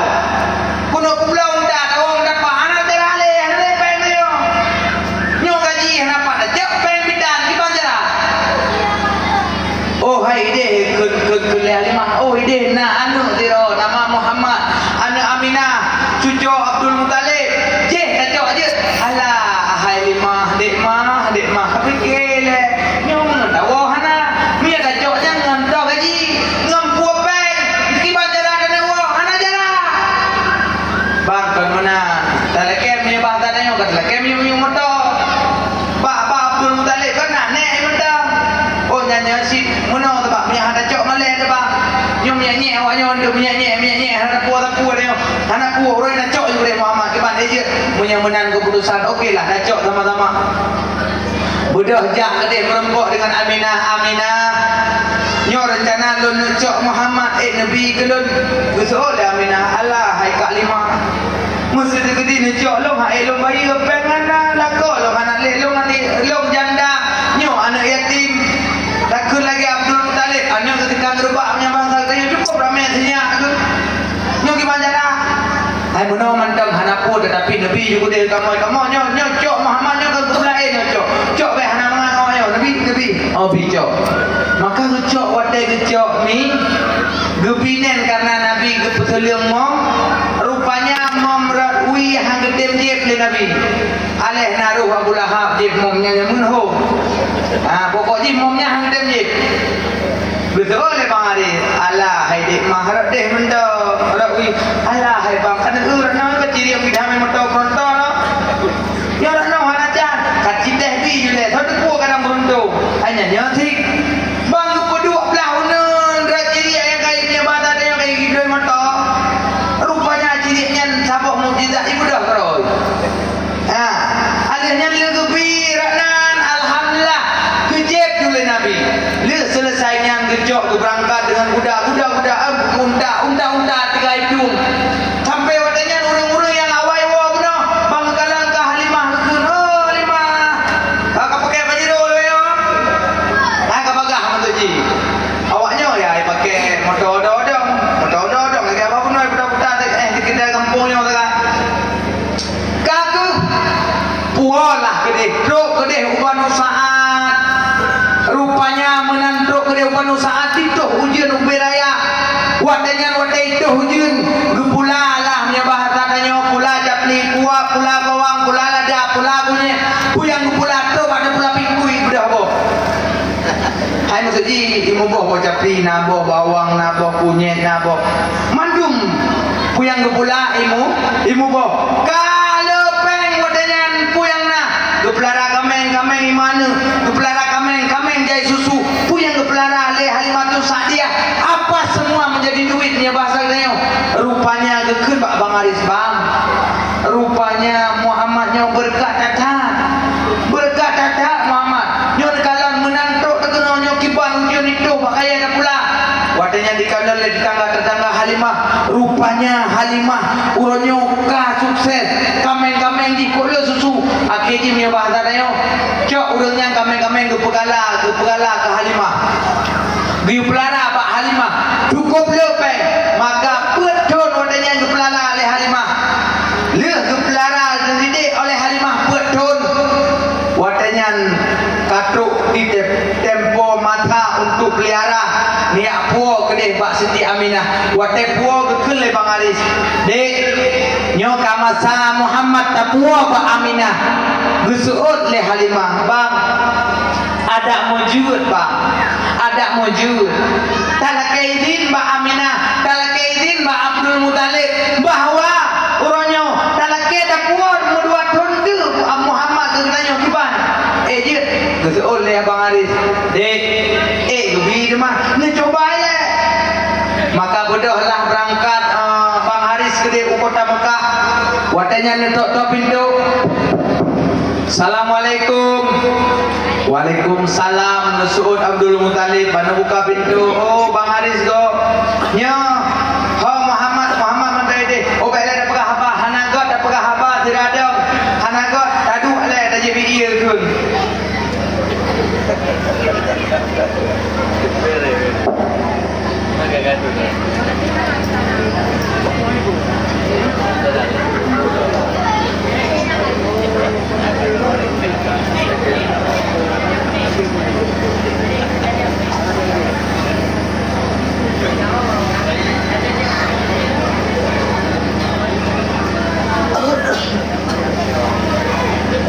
Keunoe peubloe unta, tawoe unta pat, hana teulalé, hana lé péng nyoe. Nyoe gaji hana pat, tacok péng bidan, kiban cara. Oh, hai idéh, kheun, kheun, kheun lé Halimah. Oh, idéh na aneuk sidroe, nama Muhammad, aneuk Aminah, cucoe Abdul Muthalib. Jéh, tacok jeuet. Alah, hai limah, dék mah, dék mah, kapike lé. Nyoe meunoe tawoe hana. Meunyo tacok nyan ngon toh gaji, ngon peue péng, kiban jalan dan Allah, hana jalan. Bang, kon meunan. Talakée meunyo bah tanyoe, ka talakée meunyo-meunyo moto. Bak, bak Abdul Muthalib kan na nék mantong. Oh, nyan nyoe cit meunoe teuh, Bang. Meunyo hana cok malée teuh, Bang. Nyoe meunyo nyék awak nyoe, nyoe meunyo nyék, meunyo nyék, hana peue-peue nyoe. Hana peue, ureuëng na cok ju udeb Muhammad. Kiban, eh, jeuet. Meunyo meunan keuputusan, oke lah, na cok sama-sama. Beudôh jak keudeh meurumpok deungon Aminah, "Aminah, nyoe reuncana lôn neucok Muhammad, eh, neubi keu lôn." Geuseuôt lé Aminah, "Alah, hai Kak Limah. Meuseuti-seuti neucok lôn, hai lôn bayeue péng hana, lakoe lôn hana lé, lôn hana, lôn janda. Nyoe aneuk yatim." Takheun lagée Abdul Muthalib, aneuk teuka geurubak meunyo bangsa geutanyoe cukôp ramé sinyak tu. Nyoe kiban cara? Hai meunoe mantong hana peue, tetapi neubi ju keudeh kamoe, kamoe nyoe, nyoe cok Muhammad nyoe ka geupeulah, eh, nyoe cok. Cok beh hana mangat ngon nyoe, neubi, neubi. Oh, bi cok. Maka geucok, watée geucok mi, geubinéh karna Nabi geupeuteuleung mom, rupanya mom rot wie han geutem jieb lé Nabi. Aléh na roh Abu Lahab jieb mom nyan nyang meunhom. Ah, pokok jih mom nyan han geutem jieb. Geuseuôt lé Bang Arif, "Alah hai dék mah, rot deh mantong, rot wie. Alah hai Bang, ka neueu rot nyoe ka cirieng bidang moto keureuntô nyoe. Nyoe rot nyoe hana can, ka cit deh bi ju lé, soe teupeu kadang beuruntung." Hai nyan nyoe cit. Bang geupeuduek blah uneun, rot cirieng nyang ka ié bata nyoe ka ié moto. Rupanya cirieng nyan saboh mukjizat ié beudôh keudroe. Ha, akhé nyan lheueh geubi rot nan, alhamdulillah, geujieb ju lé Nabi. Lheueh seuleusai nyan geucok geubeurangkat deungon kuda, kuda, kuda, em, unta, unta, unta, tiga ipium. Sampai watée nyan ureuëng-ureuëng nyang awai woe bunoe, ban geukalon ka Halimah geukheun, "Oh, Halimah, ka, ka pakai Pajero lé nyoe?" Hai ka bagah mantong jih. Awak nyoe ya, pakai moto odong-odong, moto odong-odong, lagée abah bunoe puta-puta, eh, di keudai gampông nyoe teuka. Ka keuh, puwoe lah keudeh, trok keudeh u Banu Sa'ad. Rupanya meunan trok keudeh u Banu Sa'ad, jitoh ujeuen ubé raya. Watée nyan, watée jitoh ujeuen, geupula lah, meunyoe bahasa tanyoe pula capli, pua, pula bawang, pula lada, pula kunyit. Peue nyang geupula trok, ada pula pingkui, beudôh boh. Hai maksud jih, imeubôh boh capli, na boh bawang, na boh kunyit, na boh mandum. Peue nyang geupula imu, imeubôh. Ka le péng watée nyan peue nyang na. Geupeulara kaméng, kaméng imeung aneuk. Geupeulara kaméng, kaméng jai susu. Peue nyang geupeulara lé Halimatus Sa'diyah. Apa semua menjadi duit nyoe bahasa geutanyoe. Rupanya geukheun bak Bang Aris, "Bang, rupanya Muhammad nyoe beureukat that-that. Beureukat that-that Muhammad. Nyoe neukalon meunan trok takeunoe nyoe kiban ujeuen itoh bak kayée tapula." Watée nyan dikalon lé tetangga-tetangga Halimah. Rupanya Halimah uroe nyoe ka sukses. Kaméng-kaméng jih kok le susu. Akhé jih meunyoe bahasa tanyoe, cok ureuëng nyan kaméng-kaméng geupeugala, geupeugala keu Halimah. Geupeulara bak Halimah. Cukup le péng. Maka peuet thon watée nyan geupeulara lé Halimah. Lheueh geupeulara, geudidik oleh Halimah peuet thon. Watée nyan ka trok di te-, tempo masa untuk pelihara, neujak puwoe keudeh bak Siti Aminah. Watée puwoe geukheun lé Bang Aris, "Dek, nyoe ka masa Muhammad tapuwoe bak Aminah." Geuseuôt lé Halimah, "Bang, adak meujeuet, Bang. Adak meujeuet. Talakée idhin bak Aminah, talakée idhin bak Abdul Muthalib bahwa uroe nyoe talakée Watèe nyan neutok-tok pintoe. "Assalamualaikum." "Waalaikumsalam." Neuseuôt Abdul Muthalib, ban neubuka pintoe. "Oh, Bang Haris gob." "Nyoe." "Ho, Muhammad, Muhammad mantong idéh." "Oh, bèk lé tapeugah haba, hana göt tapeugah haba sira dong. Hana göt, taduek lé tajép ie kheun."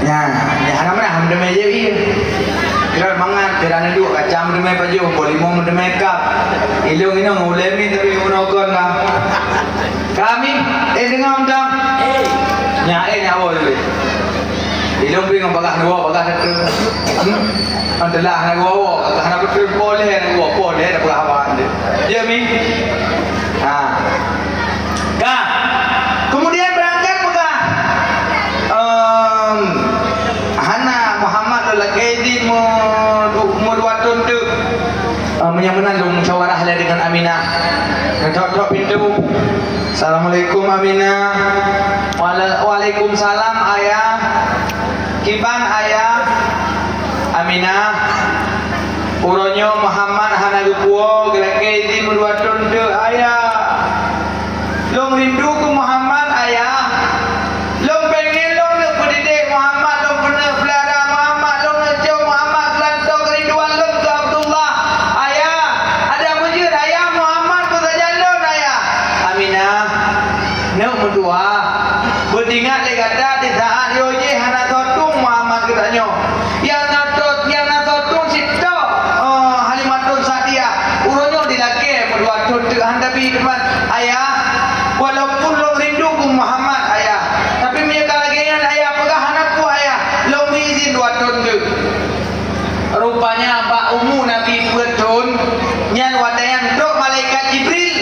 Nyan, nyan hana meunan, meuteumé jép ie. Kira mangat, kira neuduek kaca meuteumé pajoh, boh limong meuteumé kap. Ilông inong ulèe mi tapi meunoe kon lah. Kami, eh, deungö mantong. Nyan, eh, nyan awai tu. Ilông pi ngon bagah dua, bagah satu. Hmm? Ngon teulah hana geuwoe-woe, hana beutôi poleh hana geuwoe, poleh dak peugah haba nyan. Ya, mi? Ha. Ka. Kemudian beurangkat peugah, ehm, hana Muhammad lôn lakèe di meu-, meudua thôn teuk. Eh, meunyoe meunan lôn musyawarah lé deungon Aminah. Neutok-tok pintoe. "Assalamualaikum, Aminah." "Wala-, waalaikumsalam, Ayah." "Kiban, Ayah?" "Aminah, uroe nyoe Muhammad hana geupuwoe, geulakèe di meudua thôn teuk, Ayah. Lôn rindu keu Muhammad, Ayah. Lôn pengen lôn neuk peudidik Muhammad, lôn peuneuk peulara Muhammad, lôn neuk cok Muhammad keulantoe keurinduan lôn keu Abdullah. Ayah, adak meujeuet, Ayah, Muhammad beusajan lôn, Ayah." "Aminah, neuk meutuah. Beuingat lé gata di saat yoh jih hana soe tueng Muhammad geutanyoe. Nyang na soe, nyang na soe tueng cit toh, eh, Halimatun Sa'diyah. Uroe nyoe dilakèe meudua thôn teuk hana bi teuma, Ayah. Walaupun lôn rindu keu Muhammad, Ayah. Tapi meunyoe ka lagèe nyan, Ayah, peugah hana peue, Ayah. Lôn bri izin dua thôn teuk." Rupanya bak umu Nabi peuet thôn, nyan watèe nyan trok malaikat Jibril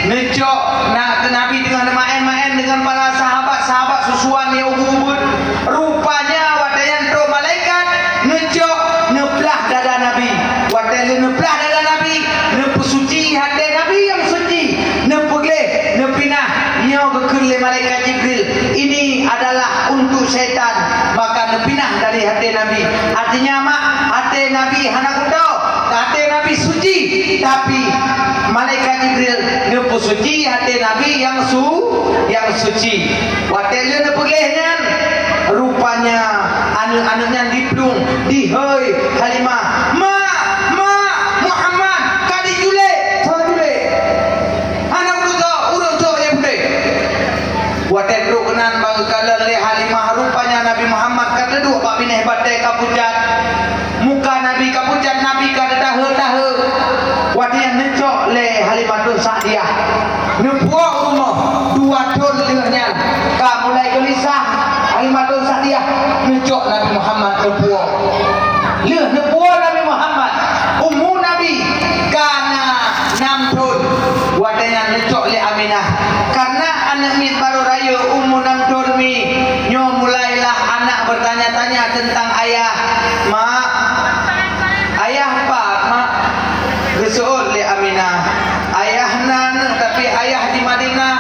neucok na-, Nabi teungoh neumaén-maén deungon para sahabat-sahabat susuan nyang ubit-ubit. Rupanya watèe nyan trok malaikat neucok neuplah dada Nabi. Watèe lheueh neuplah dada Nabi, neupeusuci até Nabi nyang suci, neupeugleh, neupinah. Nyoe geukheun lé malaikat Jibril, "Ini adalah untuk syaitan." Maka neupinah dari até Nabi. Artinya, mak, até Nabi hana kuto, até Nabi suci, tapi malaikat Jibril neupeusuci até Nabi nyang su-, nyang suci. Watèe lheueh neupeugleh nyan, rupanya aneuk-aneuk nyan diplueng, dihôi Halimah, "Mak, mak, Muhammad ka diculék." "Soe culék?" "Hana ureueng cok, ureueng cok nyang putéh." Watèe trok keunan bak geukalon lé Halimah, rupanya Nabi Muhammad ka teuduek bak binéh batèe ka pucat. Muka Nabi ka pucat, Nabi ka teutaheu-taheu. Watèe nyan neucok lé Halimatun Sa'diyah. Neupuwoe u rumoh, dua thôn lheueh nyan ka mulai geulisah Halimatun Sa'diyah, neucok Nabi Muhammad neupuwoe. Lheueh neupuwoe Nabi Muhammad, umu Nabi ka na nam thôn. Watèe nyan neucok lé Aminah. Karena aneuk miet barô rayeuk umu nam thôn mi, nyoe mulailah anak bertanya-tanya tentang ayah. "Mak, ayah pat, Mak?" Geuseuôt lé Aminah, "Ayah na, Neuk, tapi ayah di Madinah.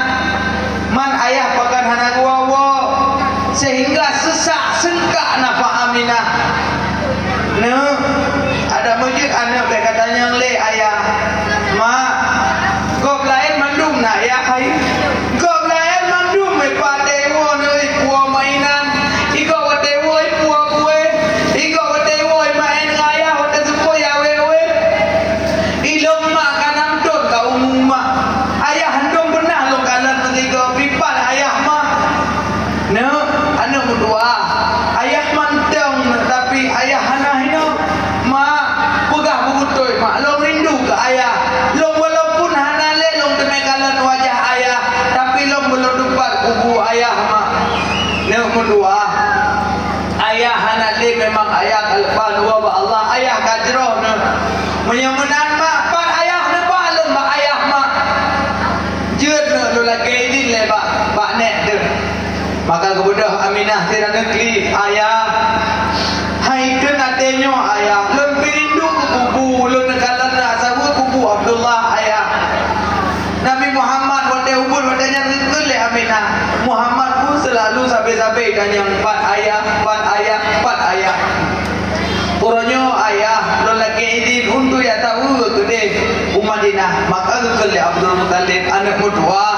Man ayah pakon hana geuwoe-woe, sehingga seusak seungkak nafah Aminah." "Neuk, adak meujeuet aneuk bèk katanyong lé ayah." "Mak, gob laén mandum na ayah hai. Gob laén mandum, i pat watèe iwoe neuh ipuwoe mainan, i gob watèe iwoe ipuwoe kueh, i gob watèe iwoe imaén ngon ayah watèe seupôt awé-awé. Ilôn mak ka nam thôn ka umu mak. Ayah hana peunah lôn kalon meusigoe, i pat ayah mak." "Neuk, aneuk meutuah, ayah mantong, tapi ayah hana hinoe. Mak, peugah beubeutôi, Mak, lôn rindu keu ayah. Lôn walaupun hana lé lôn teumé kalon wajah ayah, tapi lôn meulôn teumpat kubu ayah, Mak." "Neuk meutuah, ayah hana lé, memang ayah ka leupah dua bak Allah, ayah ka jroh neuh. Meunyoe meunan, Mak, pat ayah neuh, ba lôn bak ayah, Mak." "Jeuet neuh, lôn lakèe idin lé bak, bak nèk teuh." Nah, sira neuklik, "Ayah, hai kheun até nyoe, Ayah. Lôn pih rindu keu kubu, lôn neukalon na saweue kubu Abdullah, Ayah." Nabi Muhammad watée ubeut watée nyan geukheun lé Aminah. Muhammad pun seulalu sabe-sabe tanyong, "Pat Ayah, pat Ayah, pat Ayah?" Uroe nyoe, "Ayah, lôn lakée idhin untuk jak saweue keudeh u Madinah." Maka geukheun lé Abdul Muthalib, "Aneuëk meutuwah,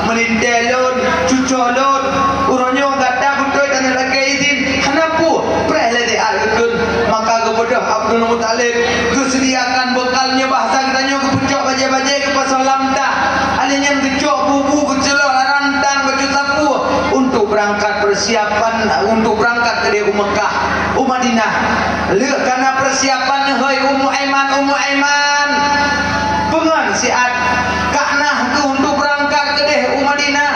meulintée lôn, cucoe lôn, uroe nyoe gata beutôi taneuk lakée idhin, hana peue, preh lé siat geukheun." Maka geubeudôh Abdul Muthalib, geuseudiakan beukal nyoe, bahasa geutanyoe geupeucok bajée-bajée, geupasoe lam tah. Alèh nyan geucok bu-bu, geucok rantang, geucok sapeue untuk beurangkat persiapan, untuk beurangkat keudeh u Meukah, u Madinah. Lheueh kana persiapan, hôi Ummu Aiman, Ummu Aiman, peungon siat, ka na keuh untuk beurangkat keudeh u Madinah.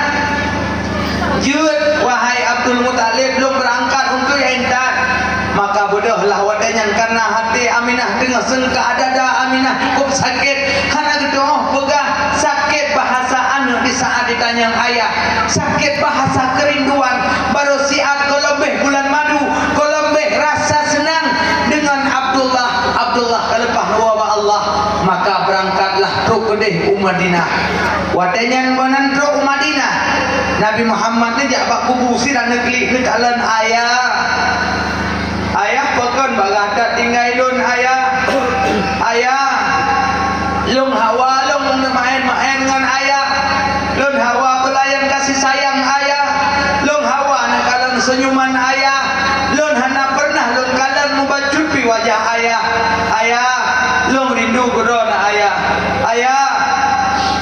"Jeuet, wahai Abdul Muthalib, lôn beurangkat untuk jak intat." Maka beudôh lah watée nyan, kareuna até Aminah teungoh seungka, dada Aminah cukôp sakét, hana geuteumé peugah, sakét bahasa aneuëk di saat jitanyong ayah, sakét bahasa keurinduan, barô siat goh leubeh bulan madu, goh leubeh rasa seunang deungon Abdullah. Abdullah ka leupah neuwoe bak Allah, maka beurangkatlah trok keudeh u Madinah. Watée nyan meunan trok u Madinah, Nabi Muhammad neujak bak kubu, sira neuklik, neukalon, "Ayah, Ayah, pakon bak gata tinggai lôn, Ayah? Ayah, lôn hawa lôn meumaén-maén ngon Ayah. Lôn hawa peulayan kasih sayang Ayah. Lôn hawa neukalon seunyuman Ayah. Lôn hana pernah lôn kalon mubacut pi wajah Ayah. Ayah, lôn rindu keu droeneuh, Ayah. Ayah,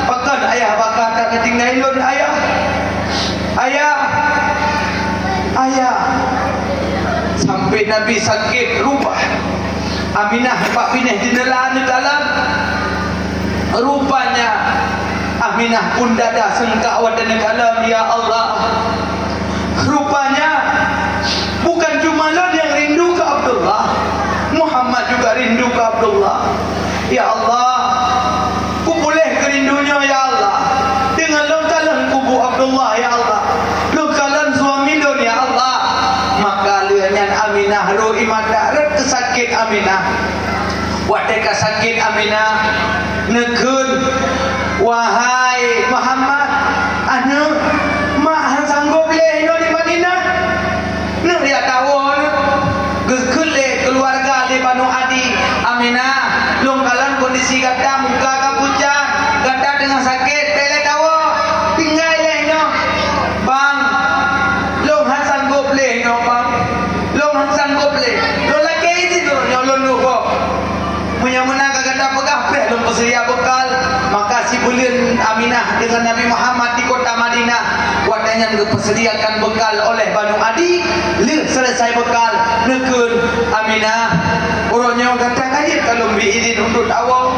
pakon Ayah bak gata neutinggai lôn, Ayah? Ayah, Ayah." Sampai Nabi sakét rupah. Aminah bak binéh jeuneula neukalon. Rupanya Aminah pun dada seungka watée neukalon, "Ya Allah, rupanya bukan cuma lôn nyang rindu keu Abdullah, Muhammad juga rindu keu Abdullah. Ya Allah, kupuléh keurindu nyoe, ya Allah, deungon lôn kalon kubu Abdullah, ya Allah, lôn kalon suami lôn, ya Allah." Maka lheueh nyan Aminah rhot ie mata, rhot keu sakét Aminah. Watée ka sakét Aminah, neukheun, "Wahai Muhammad, aneuëk, mak han sanggob lé inoe di Madinah. Neuk jak tawoe neuk." Geukheun lé keuluwarga lé Banu Adi, "Aminah, lôn kalon kondisi gata, muka ka pucat, gata teungoh sakét, bèk lé tawoe, tinggai lé inoe." "Bang, lôn han sanggob lé inoe, Bang. Lôn han sanggob lé. Lôn lakée idhin uroe nyoe lôn duek gob. Meunyoe meunan ka gata peugah, preh lôn peuseudia beukal." Maka sibuleuen Aminah deungon Nabi Muhammad di kota Madinah. Watée nyan geupeuseudiakan beukal oleh Banu Adi. Lheueh seuleusai beukal, neukheun, "Aminah, uroe nyoe gata ka jeuet ka lôn bri idhin untuk tawoe.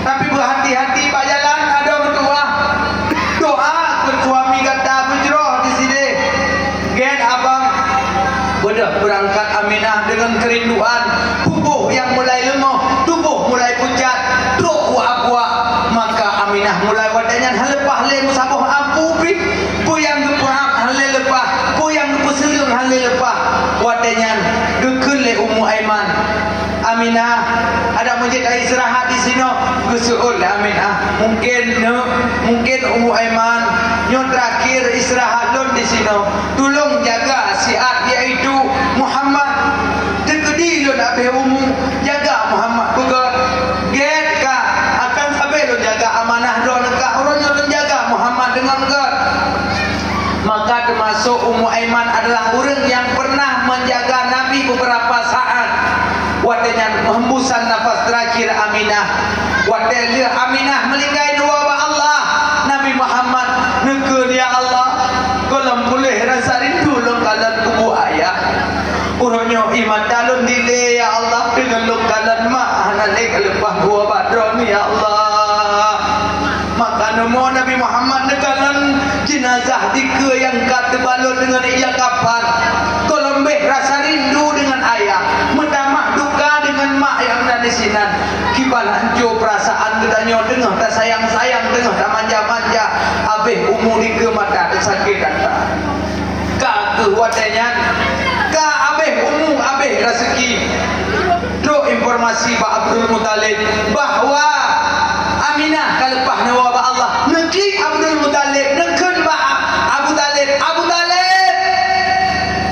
Tapi beuhati-hati bak jalan, adoe meutuwah. Doa keu suami gata beujroh di sideh." "Gét, Abang." Beudôh beurangkat Aminah deungon keurinduan, tuboh nyang mulai leumoh, tuboh mulai pucat, trok uak-uak. Maka Aminah mulai watée nyan han leupah lé meusaboh ampu pih. Peue nyang geupeuab han lé leupah, peue nyang geupeuseuleung han lé leupah. Watée nyan geukheun lé Ummu Aiman, "Aminah, adak meujeuet taistirahat disinoe." Geuseuôt lé Aminah, "Mungken, Neuk, mungken Ummu Aiman, nyoe teurakhir istirahat lôn disinoe. Tulông jaga siat, yaitu Muhammad. Teukeudi lôn habéh umu, jaga Muhammad beugét. Gét ka, akan sabe lôn jaga amanah droeneuh ka, uroe nyoe lôn jaga Muhammad deungon gét." Maka teumasok Ummu Aiman adalah ureuëng nyang pernah menjaga Nabi beberapa saat. Watée nyan hembusan nafas terakhir Aminah. Watée lheueh Aminah meulinggai dua bak Allah, Nabi Muhammad neukheun, "Ya Allah, gohlom puléh rasa rindu lôn kalon kubu ayah. Uroe nyoe ie mata lôn dilée, ya Allah, deungon lôn kalon mak hana lé ka leupah dua bak droeneuh, ya Allah." Maka neumo Nabi Muhammad neukalon jeunazah dikeue nyang ka teubalot deungon ija kapan. Gohlom bék rasa rindu deungon ayah, meutamah duka deungon mak nyang na disinan. Kiban hanco peurasaan geutanyoe teungoh tasayang-sayang, teungoh tamanja-manja, habéh umu dikeue mata teusakét atra. Ka keuh Watée nyan ka abéh umu, abéh raseuki. Trok informasi bak Abdul Muthalib bahwa Aminah ka leupah nyoe bak Allah. Neuklik Abdul Muthalib, neukheun bak Abu Thalib, "Abu Thalib,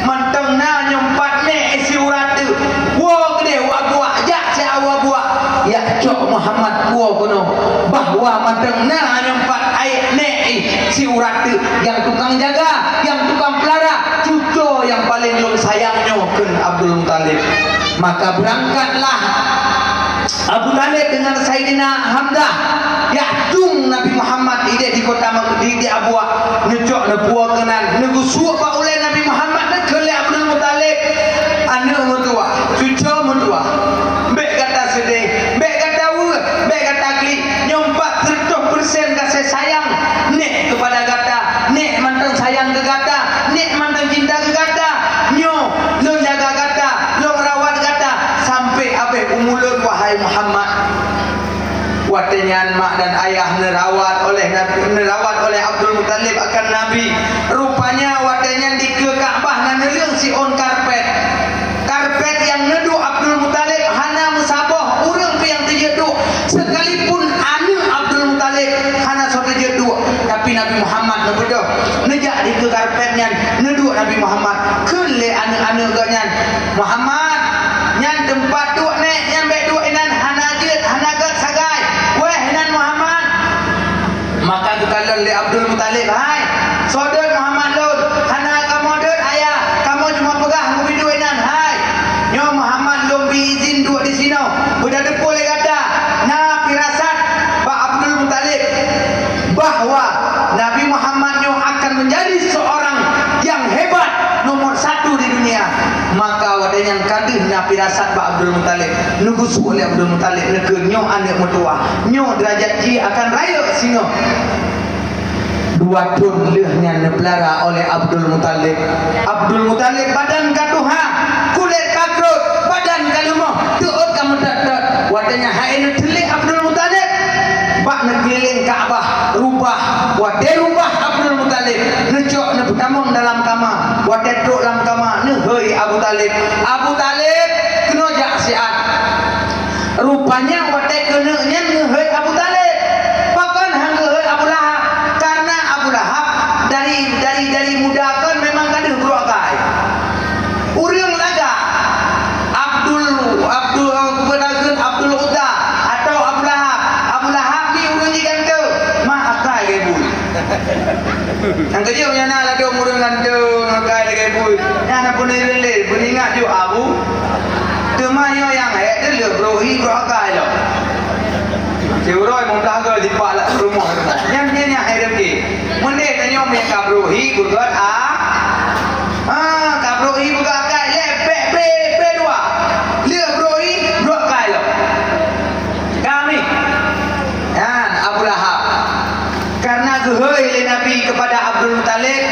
mantong na nyoe pat nék si urat teuk. Woe keudeh u Abuak, jak si Abuak, jak cok Muhammad woe keunoe, bahwa mantong na nyoe pat aék nék si urat teuk nyang tukang jaga, nyang tukang peulara, cucoe nyang paleng lôn sayang nyoe," kheun Abdul Muthalib. Maka beurangkatlah Abu Thalib deungon Saidina Hamzah jak tueng Nabi Muhammad idéh di kota Mak-, di, di Abuak, neucok neupuwoe keunan, neugeusuek bak ulée Nabi Muhammad, neukheun lé Abdul Muthalib, "Aneuëk meutuwah, cucoe meutuwah, bék gata seudeh, bék gata weueh, bék gata klik, nyoe pat seureutôh persen gaséh sayang nék keupada gata, nék mantong sayang keu gata, nék mantong cinta keu gata. Nyoe lôn jaga gata, lôn rawat gata sampoe abéh umu lôn, wahai Muhammad." Watée nyan mak dan ayah neurawat oleh Nabi, neurawat oleh Abdul Muthalib akan Nabi. Rupanya watée nyan dikeue Ka'bah na neuleueng siôn karpet. Karpet nyang neuduek Abdul Muthalib hana meusaboh ureuëng pih nyang teujeuet duek, sekalipun aneuëk Abdul Muthalib hana soe teujeuet duek. Tapi Nabi Muhammad neubeudôh, neujak dikeue karpet nyan, neuduek Nabi Muhammad. Kheun lé aneuëk-aneuëk geuh nyan, "Muhammad, nyan teumpat duek nék, nyan bék duek inan, hana jeuet, hana gét sagai. Wéh inan Muhammad." Maka geukalon lé Abdul Muthalib, "Hai, soe deuet Muhammad lôn? Hana kamoe deuet, ayah. Kamoe cuma peugah meubiduek inan. Hai, nyoe Muhammad lôn bi izin duek disinoe. Beutateupeu lé gata, na pirasat bak Abdul Muthalib bahwa Nabi Muhammad nyoe akan menjadi seorang yang hebat, nomor satu di dunia." Maka watée nyan ka deuh na pirasat bak Abdul Muthalib. Neugeusuek lé Abdul Muthalib, neukheun, "Nyoe aneuëk meutuwah. Nyoe deurajat jih akan rayeuk singoh." Dua thon lheueh nyan neupeulara oleh Abdul Muthalib. Abdul Muthalib badan ka tuha, kulét ka krot, badan ka leumoh, teuôt ka meutot-tot. Watée nyan hai neuteulék Abdul Muthalib bak neukeulileng Ka'bah, rubah. Watée rubah Abdul Muthalib, neucok neupeutamong dalam kama. Watée trok lam kama, neuhôi Abu Thalib, "Abu Thalib, keunoe jak siat." Rupanya watée keuneuk nyan ngeuhôi Abu Thalib. Pakon han geuhôi Abu Lahab? Karena Abu Lahab dari, dari, dari muda kon memang ka deuh brok akai. Ureuëng lagak Abdul, Abdul, Abdul Uzza atau Abu Lahab. Abu Lahab ni ureuëng jigantoe, mak akai geuh bui. Nyang keujeuet nyan na ladôm ureuëng ganteng, akai lagée bui. Nyan na peuneulheueh lé, beuingat ju Abu. Teuma nyoe nyang hék teuh lheueh brok hi brok akai lom. Siuroe meublah goe dipak lam rumoh. Nyan, nyan nyang hék teuh. Meunyoe tanyoe meuka brok hi beugét a. Ha, ka brok hi beugét akai, lé pék, pék, pék dua. Lheueh brok hi brok akai lom. Kami. Nyan Abu Lahab. Karena geuhôi lé Nabi kepada Abdul Muthalib.